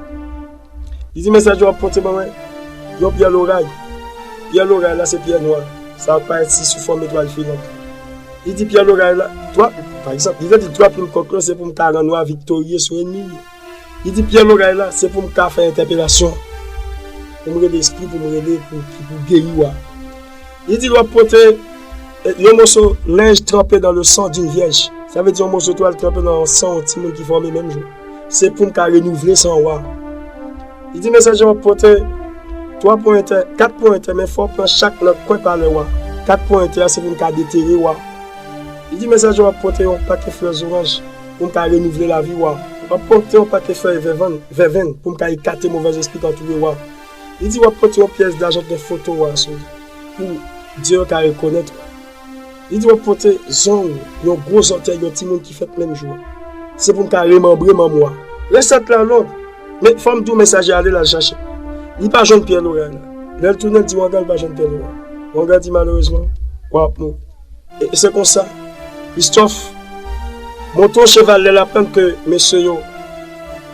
Li di mesaje a, w ap pote ban mwen yon pyè loray. Pyè loray la se pyè nwa. Sa ap parèt si sou fòm etwal filant. Li di pyè loray la, twa, pa egzanp, li te di twa plim kòk yo se pou m ka rann wa viktorye sou ènmi l yo. Li di pyè loray la se pou m ka fè entèpelasyon. Pou m rele espri, pou m rele, pou, pou, pou geri wa. Li di l w ap pote, e, yon moso lenj tranpe dans le sang d'une vierge. Sa vle di yon moso twal tranpe nan san yon timoun ki fòme menm jou. Se pou m ka renouvle san wa. Li di mesaje a, w ap pote twa pwen entè, kat pwen entè, men fò w pran chak nan kwen palè wa. Kat pwen entè a se pou m ka detere wa. Li di mesaje a, w ap pote yon pake flè zoranj pou m ka renouvle lavi wa. W ap pote yon pake fèy vèvann, vèvenn pou m ka ekate movèzespri k antoure wa. Li di w ap pote yon pyès lajan k gen foto wa sou li pou Dye yo ka rekonèt wa. Li di w ap pote zong, yon gwo zòtèy yon timoun ki fèt menm jou a. Se pou m ka remanbre manm wa. Resèt la long, men fò m di w mesaje a ale l al chache. Li pa jwenn pyè loray la. Lè l tounen, l di ougan an li pa jwenn pyè loray. Ougan an di malerezman, wa ap mouri. E se konsa, Christophe monte yon cheval lè l aprann ke mesye yo,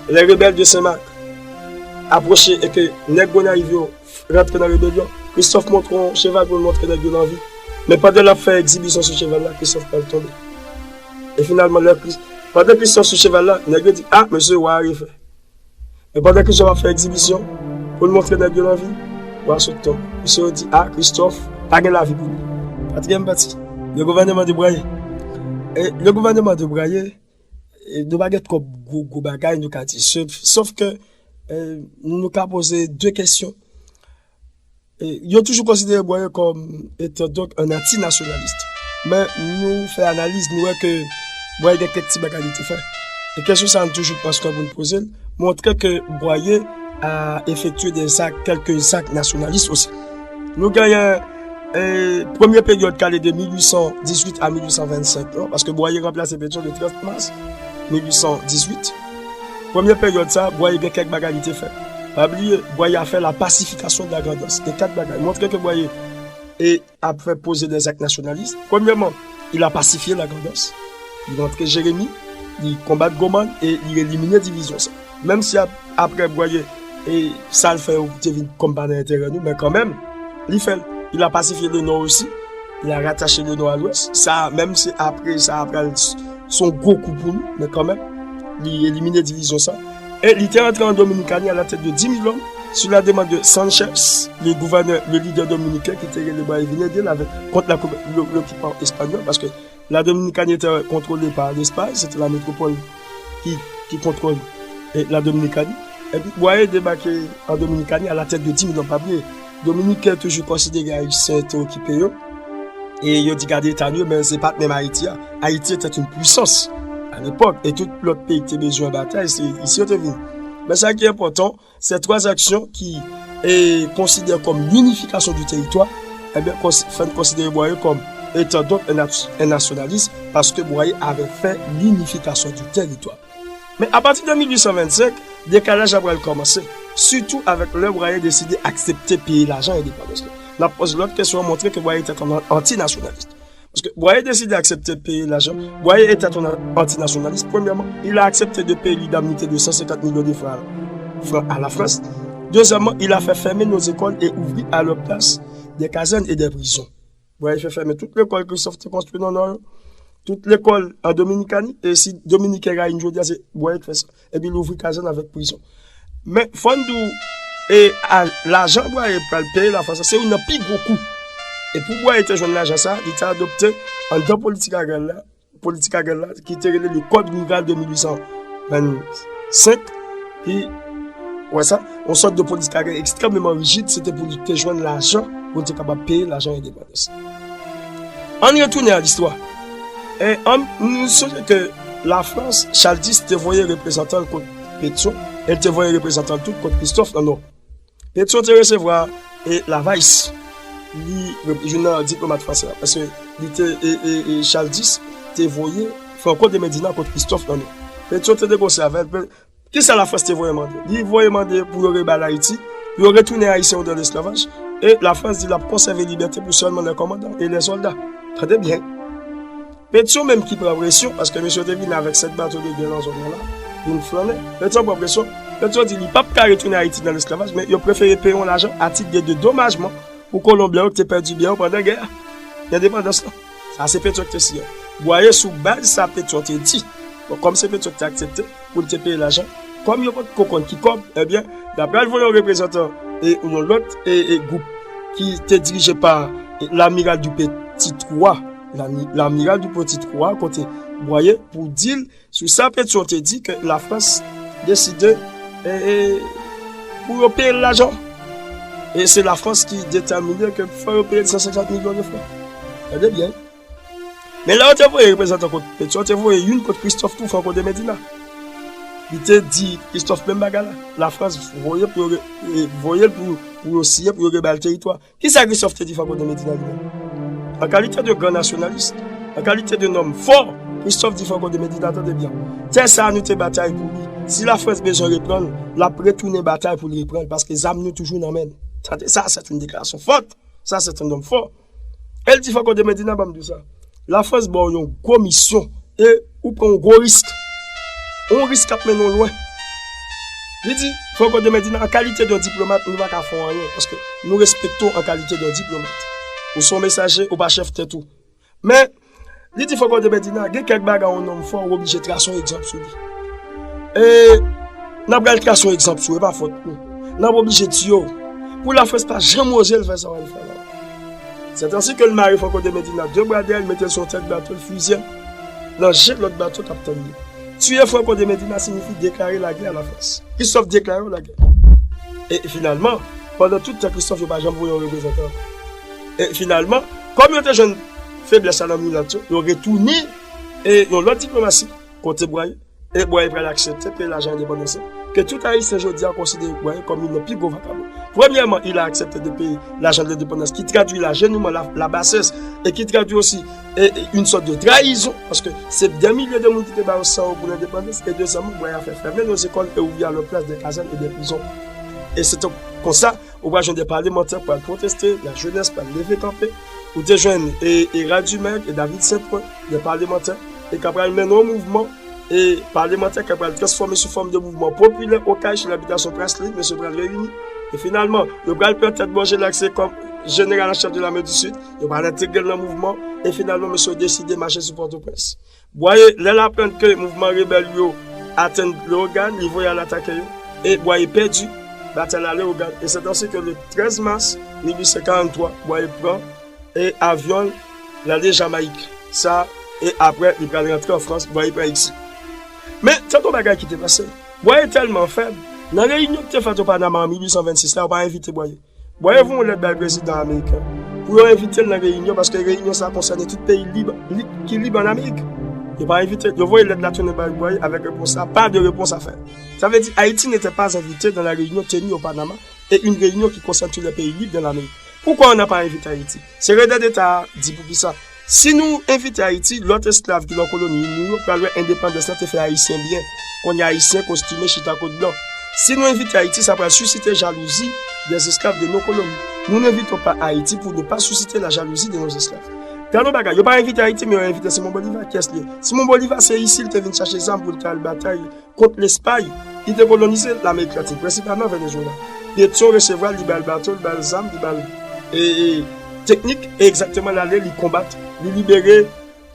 les rebelles de Saint-Marc, apwoche e ke nèg Gonayiv yo rantre nan rebelyon. Christophe monte yon cheval pou l montre nèg yo l an vi. Men pandan l ap fè egzibisyon sou cheval la, Christophe pral tonbe. E finalman, lè Chris-, pandan Christophe sou cheval la, nèg yo di, a, mesye, wa a refè. Men pandan Christophe ap fè egzibisyon pou l montre nèg yo l an vi, wa a sot tonbe. Mesye yo di, a, Christophe pa gen lavi pou li. Katriyèm pati, le gouvernement de Boyer. E le gouvernement de Boyer, e nou pa gen twòp gwo, gwo bagay nou ka di. Sof, sof ke, e, nou ka poze de kesyon. E, yo toujou konsidere Boyer kòm etan donk un anti-nationaliste. Men nou fè analiz, nou wè ke Boyer gen kèk ti bagay li te fè. E kesyon sa a nou toujou pran swen pou n poze l, montre ke Boyer a effectué des actes, quelques actes nationalistes aussi. Nou genyen, e, premye peryòd k ale de mil uit san dizuit a mil uit san vennsenk lan, paske Boyer ranplase Pétion le trant mas mil uit san dizuit. Premye peryòd sa, Boyer gen kèk bagay li te fè. Pa bliye, Boyer a fè la pacification de la Grand'Anse. Gen kat bagay. Montre ke Boyer e ap fè poze des actes nationalistes. Premyèman, il a pacifié la Grand'Anse. Li rantre Jeremi, li konbat Gwo Mòn e li elimine divizyon sa. Menm si ap-, apre Boyer e sa l fè yo te vin kòm pa nan enterè nou, men kanmenm, li fè l. Il a pacifié le Nord aussi. Il a rattaché le Nord à l'Ouest. Sa, menm si apre sa, apre l s-, s on gwo kou pou nou, men kanmenm, li elimine divizyon sa. E li te rantre an Dominikani à la tête de dix mille hommes, sur la demande de Sanchez, le gouverneur, le leader dominicain ki te rele Boyer vin ede l avèk, kont la, lo-, lokipan espanyòl, paske la Dominikani te kontwole pa Lespay, se te la metropole ki, ki kontwole, e, la Dominikani. Epi Boyer debake an Dominikani à la tête de dix mille hommes, pa bliye, Dominiken toujou konsidere Ayisyen te okipe yo, e yo di gade eta nou yo, men se pa t menm Ayiti a. Ayiti était une puissance à l'époque, e tout lòt peyi ki te bezwen batay, se isi yo te vin. Men sa ki enpòtan, ces trois actions qui, e, considèrent comme l'unification du territoire, ebyen, konsi-, fè n konsidere Boyer kòm etan donk un nat-, un nationaliste, paske Boyer avait fait l'unification du territoire. Men apati de mil uit san vennsenk, dekalaj la pral kòmanse, sitou avèk lè Boyer deside aksepte peye lajan endepandans lan. N ap poze lòt kesyon an, montre ke Boyer était un anti-nationaliste. Paske Boyer deside aksepte peye lajan, Boyer était un anti-nationaliste. Premièrement, il a accepté de payer l'indemnité de cent cinquante millions de francs, francs à la France. Deuxièmement, il a fait fermer nos écoles et ouvrir à leur place des casernes et des prisons. Boyer fè fèmen tout lekòl Christophe te konstwi nan Nò yo. Tout lekòl an Dominikani. E si Dominiken rayi n jodi a, se Boyer ki fè sa. Epi l ouvri kazèn avèk prizon. Men fò n di w, e a, lajan Boyer pral peye Lafrans la, se youn nan pi gwo kou. E pou Boyer te jwenn lajan sa, li te adopte anndan politik agrè l la, politik agrè la, ki te rele le Code Rural de mil uit san vennsenk, ki, wè sa, yon sòt de politik agrè ekstrèmeman rijid, se te pou li te jwenn lajan, pou li te kapab peye lajan endepandans. Ann retounen a listwa. E ann, nou sonje ke Lafrans, Chal dis te voye reprezantan l kot Petyon, e l te voye reprezantan l tou kot Kristòf nan Nò. Petyon te resevwa e Lavayse, li, youn nan diplomat fransè a, paske li te, e, e, e Chal dis te voye Franco de Medina kot Kristòf nan Nò. Petyon te negosye avè l. Kisa Lafrans te voye mande? Li voye mande pou yo rebal Ayiti, pou yo retounen Ayisyen yo nan lesklavaj, e Lafrans di l ap konsève libète pou sèlman lè kòmandan e lè sòlda. Tande byen. Petyon menm ki pran presyon, paske mesye yo te vin avèk sèt bato de gè nan zòn nan la, vin flannen. Petyon pran presyon. Petyon di li p ap ka retounen Ayiti nan lesklavaj, men yo prefere peye yon lajan a tit de dedomajman pou Kolonbyen yo ki te pèdi byen yo pandan gè a, endepandans lan. Sa se Petyon ki te siyen. Bwaye sou baz sa Petyon te di. Bon, kòm se Petyon ki te aksepte pou l te peye lajan, kòm yo potko konn ki kòb, ebyen, y ap pral voye yon reprezantan e yon lòt e, e gwoup ki te dirije pa e, l'amiral du Petit Roi, l'ami-, l'amiral du Petit Roi, kote Bwaye pou di l sou sa Petyon te di ke Lafrans deside e, e, pou yo peye l lajan. E se Lafrans ki detèmine ke fò yo peye l san senkant milyon de fran. Tande byen. Men lè yo te voye reprezantan kot Petyon, yo te voye youn kot Kristòf tou, Franco de Medina. Li te di Kristòf menm bagay la. Lafrans voye pou yo re-, e, voye l pou, pou yo siyen, pou yo rebal teritwa. Kisa Kristòf te di Franco de Medina li menm? An kalite de gran nasyonalis, an kalite de nonm fò, Kristòf di Franco de Medina, tande byen. Tè sa a nou te batay pou li. Si Lafrans bezwen reprann l, l ap retounen batay pou l reprann l, paske zam nou toujou nan men l. Tande, sa, se yon deklarasyon fòt. Sa, se yon nonm fò. E l di Franco de Medina, ban m di w sa. Lafrans ba w yon gwo misyon e ou pran yon gwo risk. Yon risk k ap mennen w lwen. Li di, Franco de Medina, an kalite de yon diplomat, nou pa ka fè w anyen, paske nou respekte w an kalite de yon diplomat. Ou se yon mesaje, ou pa chèf tèt ou. Men, li di Franco de Medina, gen kèk bagay yon nonm fò, ou oblije trase yon egzanp sou li. E, n ap pral trase yon egzanp sou ou, e pa fòt nou. N ap oblije tiye w. Pou Lafrans pa janm oze l fè sa w al fè la. Se tansi ke l mare Franco de Medina de bra dèyè l, mete l sou yon tèt bato, l fizye l, nan je lòt bato k ap tann li. Tiye Franco de Medina siyifi deklare lagè a Lafrans. Kristòf deklare yon lagè. E finalman, pandan tout tan Kristòf yo pa janm voye yon reprezantan ankò. E finalman, kòm yo te jwenn feblès la nan milat yo, yo retounen e yon lòt diplomasi kote Bwaye. E Bwaye pral aksepte peye lajan endepandans lan. Ke tout Ayisyen jodi a konsidere Bwaye kòm youn nan pi gwo vakabon. Premyèman, il a accepté de payer l'argent de l'indépendance, ki tradui lajenouman, la, la bassesse, e ki tradui osi e, e, une sorte de trahison, paske se dè milye de moun ki te ba yo san yo pou lendepandans, e dezyèmman, Bwaye fè fèmen de zekòl e ouvri a lè plas de kazèn e de prizon. E se tonk konsa, ou pral jwenn de palemantè pral pwoteste, lajenès pral leve kanpe, ou te jwenn e, e Radumèg e David Saint-Prin, de palemantè, e k ap pral mennen yon mouvman e palemantè k ap pral transfòme sou fòm de mouvman popilè Okay, sou labitasyon Praslin, mesye pral reyini. E finalman, yo pral pran tèt Bòjela, se kòm jeneral an chèf de lame di Sid, yo pral entegre l nan mouvman, e finalman, mesye yo deside mache sou Pòtoprens. Bwaye, lè l aprann ke mouvman rebèl yo atenn Leyogàn, li voye al atake yo, e Bwaye pèdi batay la Leyogàn. E se tansi ke le trèz mas mil uit san karanntwa, Bwaye pran e avyon l, l ale Jamayik. Sa, e apre, li pral rantre an Frans, Bwaye pran egzil. Men, tande yon bagay ki te pase. Bwaye tèlman fèb, nan reyinyon ki te fèt o Panama an mil uit san vennsis la, yo pa envite Bwaye. Bwaye voye yon lèt bay prezidan ameriken pou yo envite l nan reyinyon, paske reyinyon sa konsène tout peyi lib, li, ki lib an Amerik. Yo pa envite l. Yo voye lèt la tounen bay Bwaye avèk repons la, pas de réponse à faire. Ça veut dire, Haïti n'était pas invité dans la réunion tenue au Panama et une réunion qui concerne tous les pays libres de l'Amérique. Poukwa yo pa envite Ayiti? Sekretè Deta a di poukisa. Si nou envite Ayiti, lòt esklav ki nan koloni nou yo pral wè endepandans lan te fè Ayisyen byen. Kounye a Ayisyen kostime chita kot blan. Si nou envite Ayiti, sa pral sisite jalouzi des esclaves de nos colonies. Nous n'invitons pas Haïti pour ne pas susciter la jalousie de nos esclaves. Gade yon bagay, yo pa envite Ayiti, men yo envite Simon Bolivar. Kiyès li ye? Simon Bolivar se isi l te vin chache zam pou l te al batay kont Lespay, ki te kolonize Lamerik Latin, prensipalman Venezuela. Petyon resevwa l, li ba l bato, li ba l zam, li ba l e, e, teknik, e egzakteman l ale, li konbat, li libere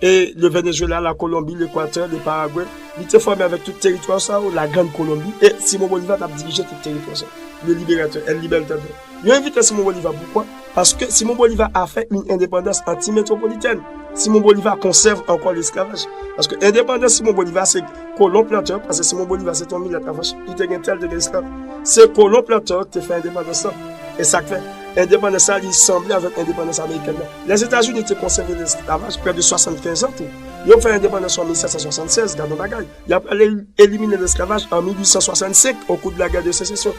e, le Venezuela, la Kolonbi, Lekwatè, le Paragwe. Li te fòme avèk tout teritwa sa yo, la Grande Colombie, e Simon Bolivar t ap dirije tout teritwa sa yo. Le Libérateur, El Libertador. Yo envite Simon Bolivar, poukwa? Paske Simon Bolivar a fè une indépendance anti-métropolitaine. Simon Bolivar konsève ankò lesklavaj. Paske endepandans Simon Bolivar se kolon plantè, paske Simon Bolivar se te yon milèt Lafrans, li te gen tè, li te gen esklav. Se kolon plantè ki te fè endepandans lan. E sa k fè endepandans la, li sanble avèk endepandans amerikèn nan. Lèzetazini te konsève lesklavaj prè de swasannkenz an tou. Yo fè endepandans an mil sèt san swasannsèz, gad yon bagay. Y ap ale elimine lesklavaj an mil uit san swasannsenk, au cours de la guerre de sécession.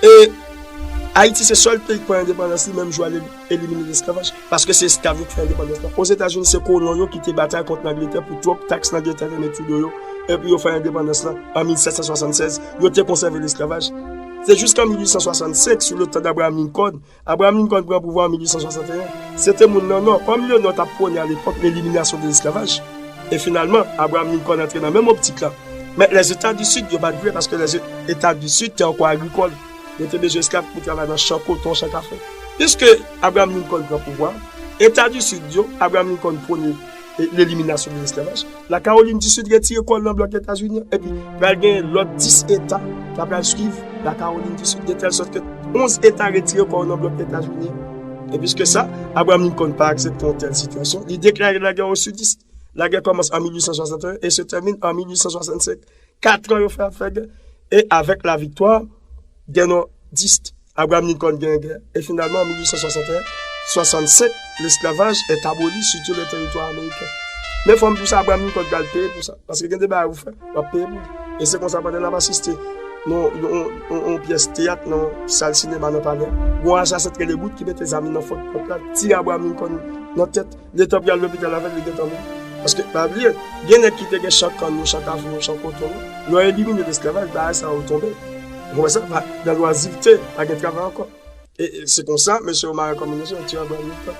E Ayiti se sèl peyi ki pran endepandans li menm jou al elimine lesklavaj. Paske se esklav yo ki fè endepandans lan. Ozetazini, se kolon yo ki te batay kont Langletè pou twòp taks Langletè te met sou do yo. Epi yo fè endepandans lan an mil sèt san swasannsèz. Yo te konsève lesklavaj. Se jiskan mil uit san swasannsenk, sou le tan d'Abraham Lincoln, Abraham Lincoln pran pouvwa an mil uit san swasanteyen. Se te moun nan Nò. Kòm le Nò t ap pwone alepòk leliminasyon de lesklavaj, e finalman, Abraham Lincoln antre nan menm optik la. Men Lèzeta di Sid, yo pa t vle, paske Lèzeta di Sid te ankò agrikòl. Yo te bezwen esklav pou travay nan chan koton, chan kafe. Piske Abraham Lincoln pran pouvwa, Eta di Sid yo, Abraham Lincoln pwone e leliminasyon de lesklavaj. La Caroline du Sud retire kò l nan blòk Etazini an, epi pral gen lòt dis eta ki pral swiv La Caroline du Sud, de tèl sòt ke onz eta retire kò yo nan blòk Etazini an. E plis ke sa, Abraham Lincoln pa aksepte yon tèl sitiyasyon. Li deklare lagè o sidis. Lagè kòmanse an mil uit san swasanteyen e se tèmine an mil uit san swasannsenk. Kat an yo fè ap fè gè. E avèk laviktwa dè nòdis, Abraham Lincoln genyen gè. E finalman, an mil uit san swasanteyen, swasannsenk, l'esclavage est aboli sur tout le territoire américain. Men fò m di w sa, Abraham Lincoln pral peye pou sa. Paske gen de bagay ou fè, w ap peye pou li. E se konsa, pandan n ap asiste nan yon, yon, yon, yon pyès teyat nan sal sinema nan Palè, gen yon asasen ki rele Booth ki mete zam li nan front pòt la, tire Abraham Lincoln nan tèt. Letan pral lopital avè l, li gentan mouri. Paske, pa bliye, gen nèg ki te gen chan kann yo, chan kafe yo, chan koton yo. Lè yo elimine lesklavaj, bagay sa yo tonbe. Ou wè sa, pa, nan lwazivte, pa gen travay ankò. E, e se konsa, mesye yo mare kòm mesye, yo tire Abraham Lincoln.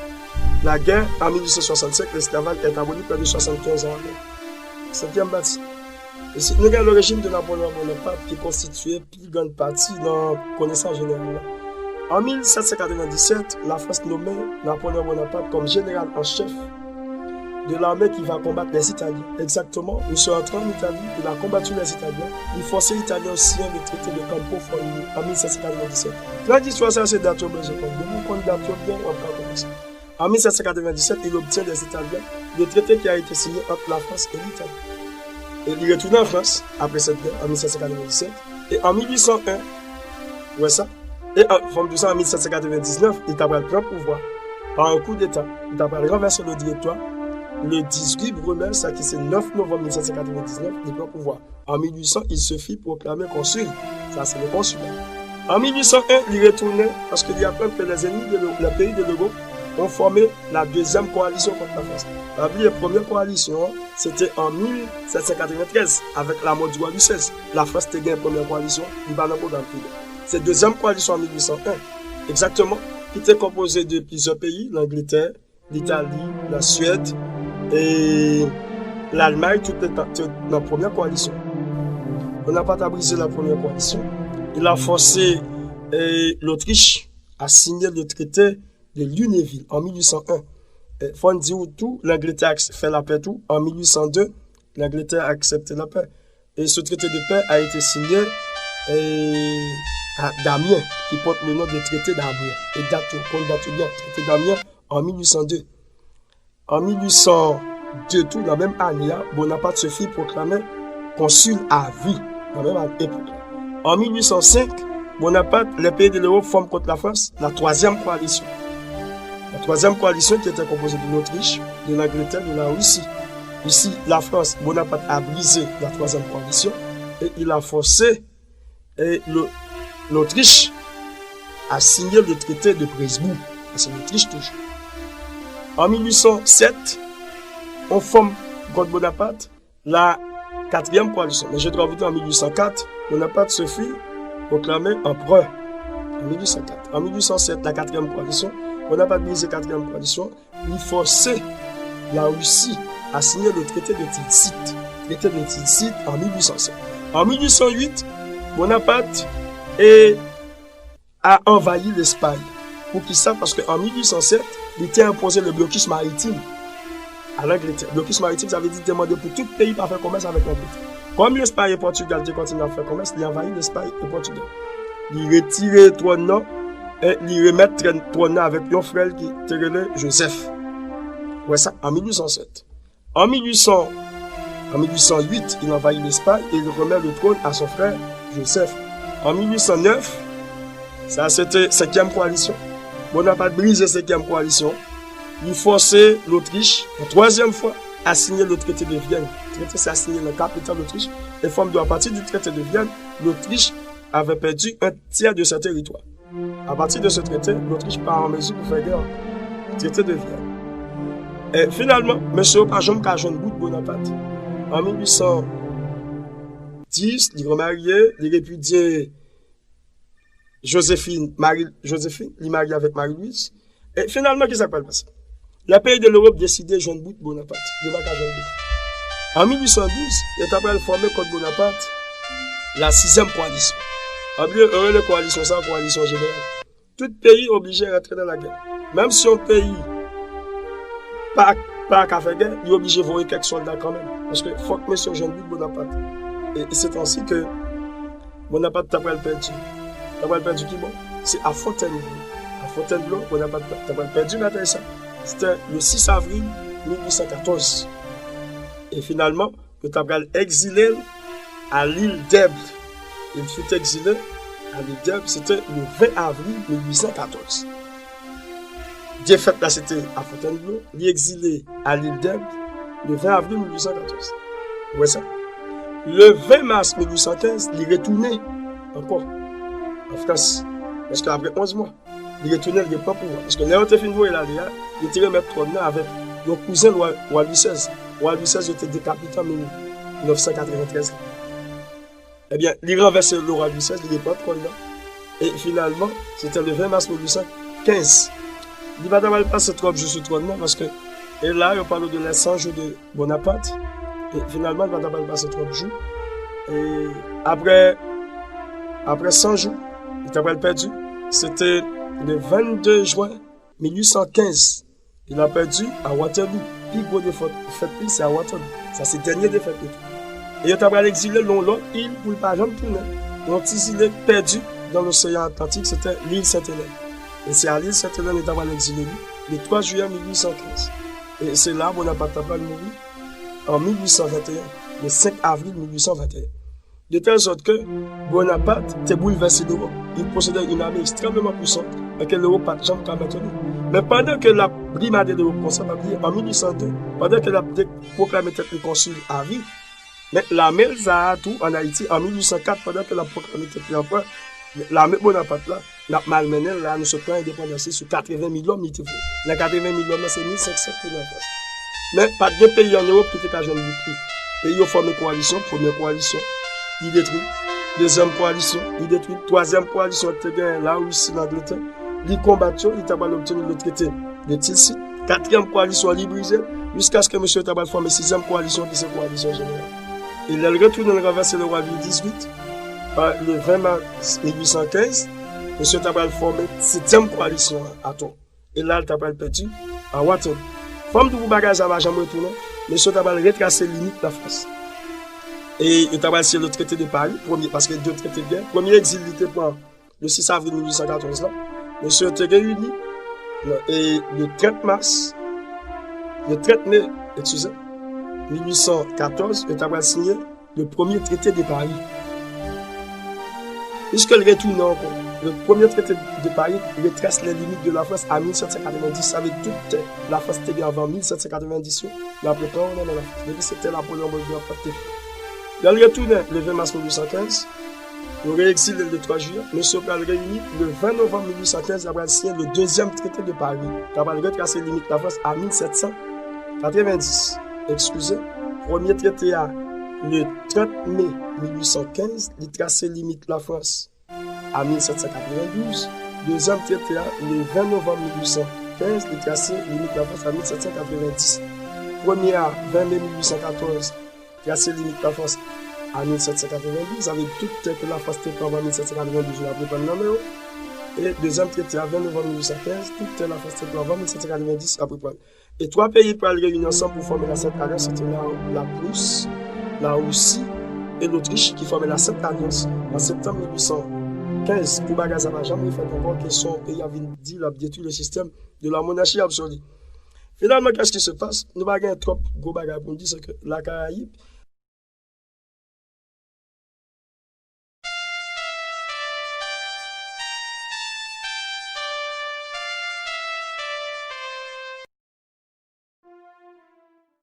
Lagè, an mil uit san swasannsenk, l'esclavage est aboli près de soixante-quinze ans après. Senkyèm pati. E si nou gen l'origine de Napoléon Bonaparte, ki konstitye pi grann pati nan konesans jeneral la. An mil sèt san katrevenndisèt, Lafrans nonmen Napoléon Bonaparte comme général en chef de l'armée qui va combattre les Italiens. Exactement, misye antre an Itali, il a combattu les Italiens, li fòse Italyen yo siyen le traité de Campo Formio an mil sèt san katrevenndisèt. Trad istwa sa, se dat yo bezwen konn. Depi w konn dat yo byen, w ap ka konn sa. En mille sept cent quatre-vingt-dix-sept, il obtient des Italiens le traité qui a été signé entre la France et l'Italie. E li retounen an Frans apre sèt gè an mil sèt san katrevenndisèt. E an mil uit san en, ou wè sa? E an, fò m di w sa, an mil sèt san katrevendiznèf, li ta pral pran pouvwa pa yon koudeta. Li ta pral ranvèse le direktwa. Le dizuit Brumel, sa ki se nèf novanm mil sèt san katrevendiznèf, li pran pouvwa. En mil uit san, il se fit proclamer consul. Sa se le konsil. An mil uit san en, li retounen paske li aprann ke les ennemis de le, le pays de l'Europe ont formé la deuxième coalition contre la France. Pa bliye, premye koalisyon an, se te an mil sèt san katreventrèz, avèk lamò du roi Louis sèz. Lafrans te gen premye koalisyon, li pa nan pwogram Fidel. Se dezyèm koalisyon an mil uit san en, egzakteman, ki te konpoze de plizyè peyi, Langletè, Litali, Laswèd, e Lalmay, tout te nan premye koalisyon. Bonaparte a brisé la première coalition. Il a forcé, e, l'Autriche à signer le traité de Lunéville en mille huit cent un. E, fò n di w tou, Langletè ak, fè lapè tou, an mil uit san de, Langletè aksepte lapè. Et ce traité de paix a été signé, e, à Damiens, qui porte le nom de traité d'Amiens. E dat yo, konn dat yo byen, traité d'Amiens, en mille huit cent deux. An mil uit san de tou, nan menm ane a, Bonaparte se fit proclamer consul à vie. Nan menm ane, epòk la. An mil uit san senk, Bonaparte, les pays de l'Europe forment contre la France la troisième coalition. La troisième coalition qui était composée de l'Autriche, de l'Angleterre, de la Russie. Ici, la France, Bonaparte a brisé la troisième coalition et il a forcé, e, le, l'Autriche a signé le traité de Presbourg. Sa se L'Autriche toujou. An mil uit san sèt, on forme contre Bonaparte la quatrième coalition. Mais je dois vous dire, en mille huit cent quatre, Bonaparte se fit proclamer empereur. En mille huit cent quatre. En mille huit cent sept, la quatrième coalition. Bonaparte brisé quatrième coalition. Li fòse Larisi a siyen le traité de Tilsit. Traité de Tilsit an mil uit san sèt. An mil uit san uit, Bonaparte, e, a anvayi Lespay. Poukisa? Paske an mil uit san sèt, li te enpoze le blocus maritime a Langletè. Blocus maritime, sa vle di te mande pou tout peyi pa fè kòmès avèk Langletè. Kòm Lespay e Pòtigal te kontinye ap fè kòmès, li anvayi Lespay e Pòtigal. Li retire twòn nan, e li remèt twòn nan avèk yon frè l ki te rele Jozèf. Wè sa, an mil uit san sèt. En mil huit cents, en mil huit cent huit, il envahit l'Espagne et il remet le trône à son frère Joseph. En mil uit san nèf, sa se te senkyèm kowalisyon. Bonaparte brize senkyèm kowalisyon. Li fòse Lotrich, pou twazyèm fwa, a siyen le traité de Vienne. Trete sa siyen nan kapital Lotrich. Informe de, à partir du traité de Vienne, l'Autriche avait perdu un tiers de ses territoires. À partir de ce traité, l'Autriche pas en mesure pour faire guerre. Traité de Vienne. E finalman, mesye yo pa janm ka jwenn bout Bonaparte. An mil uit san dis, li remarye, li repidye Joséphine, Marie Joséphine, li marye avèk Marie Louise. E finalman, ki sa k pral pase? Lè peyi de Lewòp deside jwenn bout Bonaparte, yo pa ka jwenn bout. An mil uit san douz, yo ta pral fòme kont Bonaparte la sizyèm kowalisyon. Ann bliye, yo rele kowalisyon sa kowalisyon jeneral. Tout peyi oblije rantre nan lagè. Menm si yon peyi pa, pa ka fè gè, li oblije voye kèk sòlda kanmenm. Paske fòk mesye yo jwenn bout Bonaparte. E, e se tansi ke Bonaparte ta pral pèdi. Ta pral pèdi ki bò? Se a Fontainebleau. A Fontainebleau, Bonaparte ta pral pèdi batay sa. C'était le six avril mil uit san katòz. E finalman, yo ta pral egzile l à l'île d'Elbe. Il fut exilé à l'île d'Elbe, c'était le vingt avril mil uit san katòz. Defèt la, se te a Fontainebleau. Li egzile a l'île d'Elbe le vingt avril mil uit san katòz. Ou wè sa? Le vingt mars mil uit san kenz, li retounen ankò an Frans. Paske apre onz mwa, li retounen, li repran pouvwa. Paske lè yo te fin voye l ale a, li te remèt twòn nan avèk yon kouzen wa, wa Lwi sèz. Wa Lwi sèz, yo te dekapite an mil nèf san katreventrèz la. Ebyen, li ranvèse le wa Lwi sèz, li repran twòn nan. E finalman, se te le vingt mars mil uit san kenz. Li pa ta pral pase twòp jou sou twòn nan, paske, e la, yo pale de les cent jours de Bonaparte. E finalman, li pa ta pral pase twòp jou. E apre, apre san jou, li ta pral pèdi. Se te le vennde jen mil uit san kenz. Il a perdu à Waterloo. Pi gwo defèt, defèt li, se a Waterloo. Sa se dènye defèt li tou. E yo ta pral egzile l nan yon lòt il pou l pa janm tounen. Yon ti zile pèdi dans l'océan Atlantique, se te l'île Sainte-Hélène. E se a l'île Sainte-Hélène yo ta pral egzile li, le twa jiyè mil uit san kenz. E se la Bonaparte ta pral mouri an mil uit san venteyen, le senk avril mil uit san venteyen. De telle sorte que Bonaparte te bouleversé l'Europe. Il possédait une armée extrêmement puissante et que l'Europe pa t janm ka mentni. Men pandan ke l ap brimade l'Europe konsa, pa bliye, an mil uit san de, pandan ke l ap de, pwoklame tèt li konsil a vi, men lame l sa a tou ann Ayiti, an mil uit san kat, pandan ke l ap pwoklame tèt li anprè, lame Bonaparte la, n ap malmennen l la, nou sot pran endepandans li sou katreven mil lòm li te voye. Nan katreven mil lòm nan, se mil senk san k te nan Frans. Men pa t gen peyi ann Ewòp ki te ka jwenn bout li. Peyi yo fòme kowalisyon, premyè kowalisyon, li detwi. Dezyèm kowalisyon, li detwi. Twazyèm kowalisyon ki te genyen, Larisi, Langletè, li konbat yo, li ta pral obteni le traité de Tilsit. Katriyèm kowalisyon an, li brize l, jiskaske mesye yo ta pral fòme sizyèm kowalisyon ki se kowalisyon jeneral. E lè l retounen, l ranvèse le wa Lwi dizuit, pa, le ven mas mil uit san kenz, mesye yo ta pral fòme setyèm kowalisyon an atò. E la, l ta pral pèdi a Waterloo. Fò m di w pou bagay sa pa janm retounen, mesye yo ta pral retrase limit Lafrans. E yo ta pral siyen le traité de Paris, premye, paske de traité de gè. Premye egzil li te pran le sis avril mil uit san katòz la, mesye yo te reyini, e le trant mas, le trant me, eskize, mil uit san katòz, yo ta pral siyen le premier traité de Paris. Piske l retounen ankò, le premier traité de Paris retrace les limites de la France à mil sèt san katrevenndis, sa vle di tout tè Lafrans te gen anvan mil sèt san katrevenndis yo, yo ap repran yo nan men Lafrans. Depi se tè Napoleon Bonaparte te pran. Lè l retounen le ven mas mil uit san kenz, yo reegzile l le twa jiyè, mesye yo pral reyini le ven novanm mil uit san kenz, y ap pral siyen le dezyèm traité de Paris, k ap pral retrase limit Lafrans a mil sèt san katrevenndis. Eskize, premye traité a, le trant me mil uit san kenz, li trase limit Lafrans a mil sèt san katrevendouz. Dezyèm traité a, le ven novanm mil uit san kenz, li trase limit Lafrans a mil sèt san katrevenndis. Premye a, ven me mil uit san katòz, trase limit Lafrans a mil sèt san katrevendouz, avèk tout tè ke Lafrans te pran anvan mil sèt san katrevendouz, yo ap reprann nan men yo. E dezyèm traité a, ven novanm mil uit san kenz, tout tè Lafrans te pran anvan mil sèt san katrevendouz, ap reprann. E twa peyi pral reyini ansanm pou fòme la Sent Alyans, se te la, la Pris, la Risi e Lotrich ki fòme la Sent Alyans an septanm mil uit san kenz. Pou bagay sa pa janm refèt ankò, kesyon peyi a vin di l ap detwi le système de la monarchie absolue. Finalman, qu'est-ce qui se passe? Nou pa gen twòp gwo bagay pou n di, se ke Lakarayib,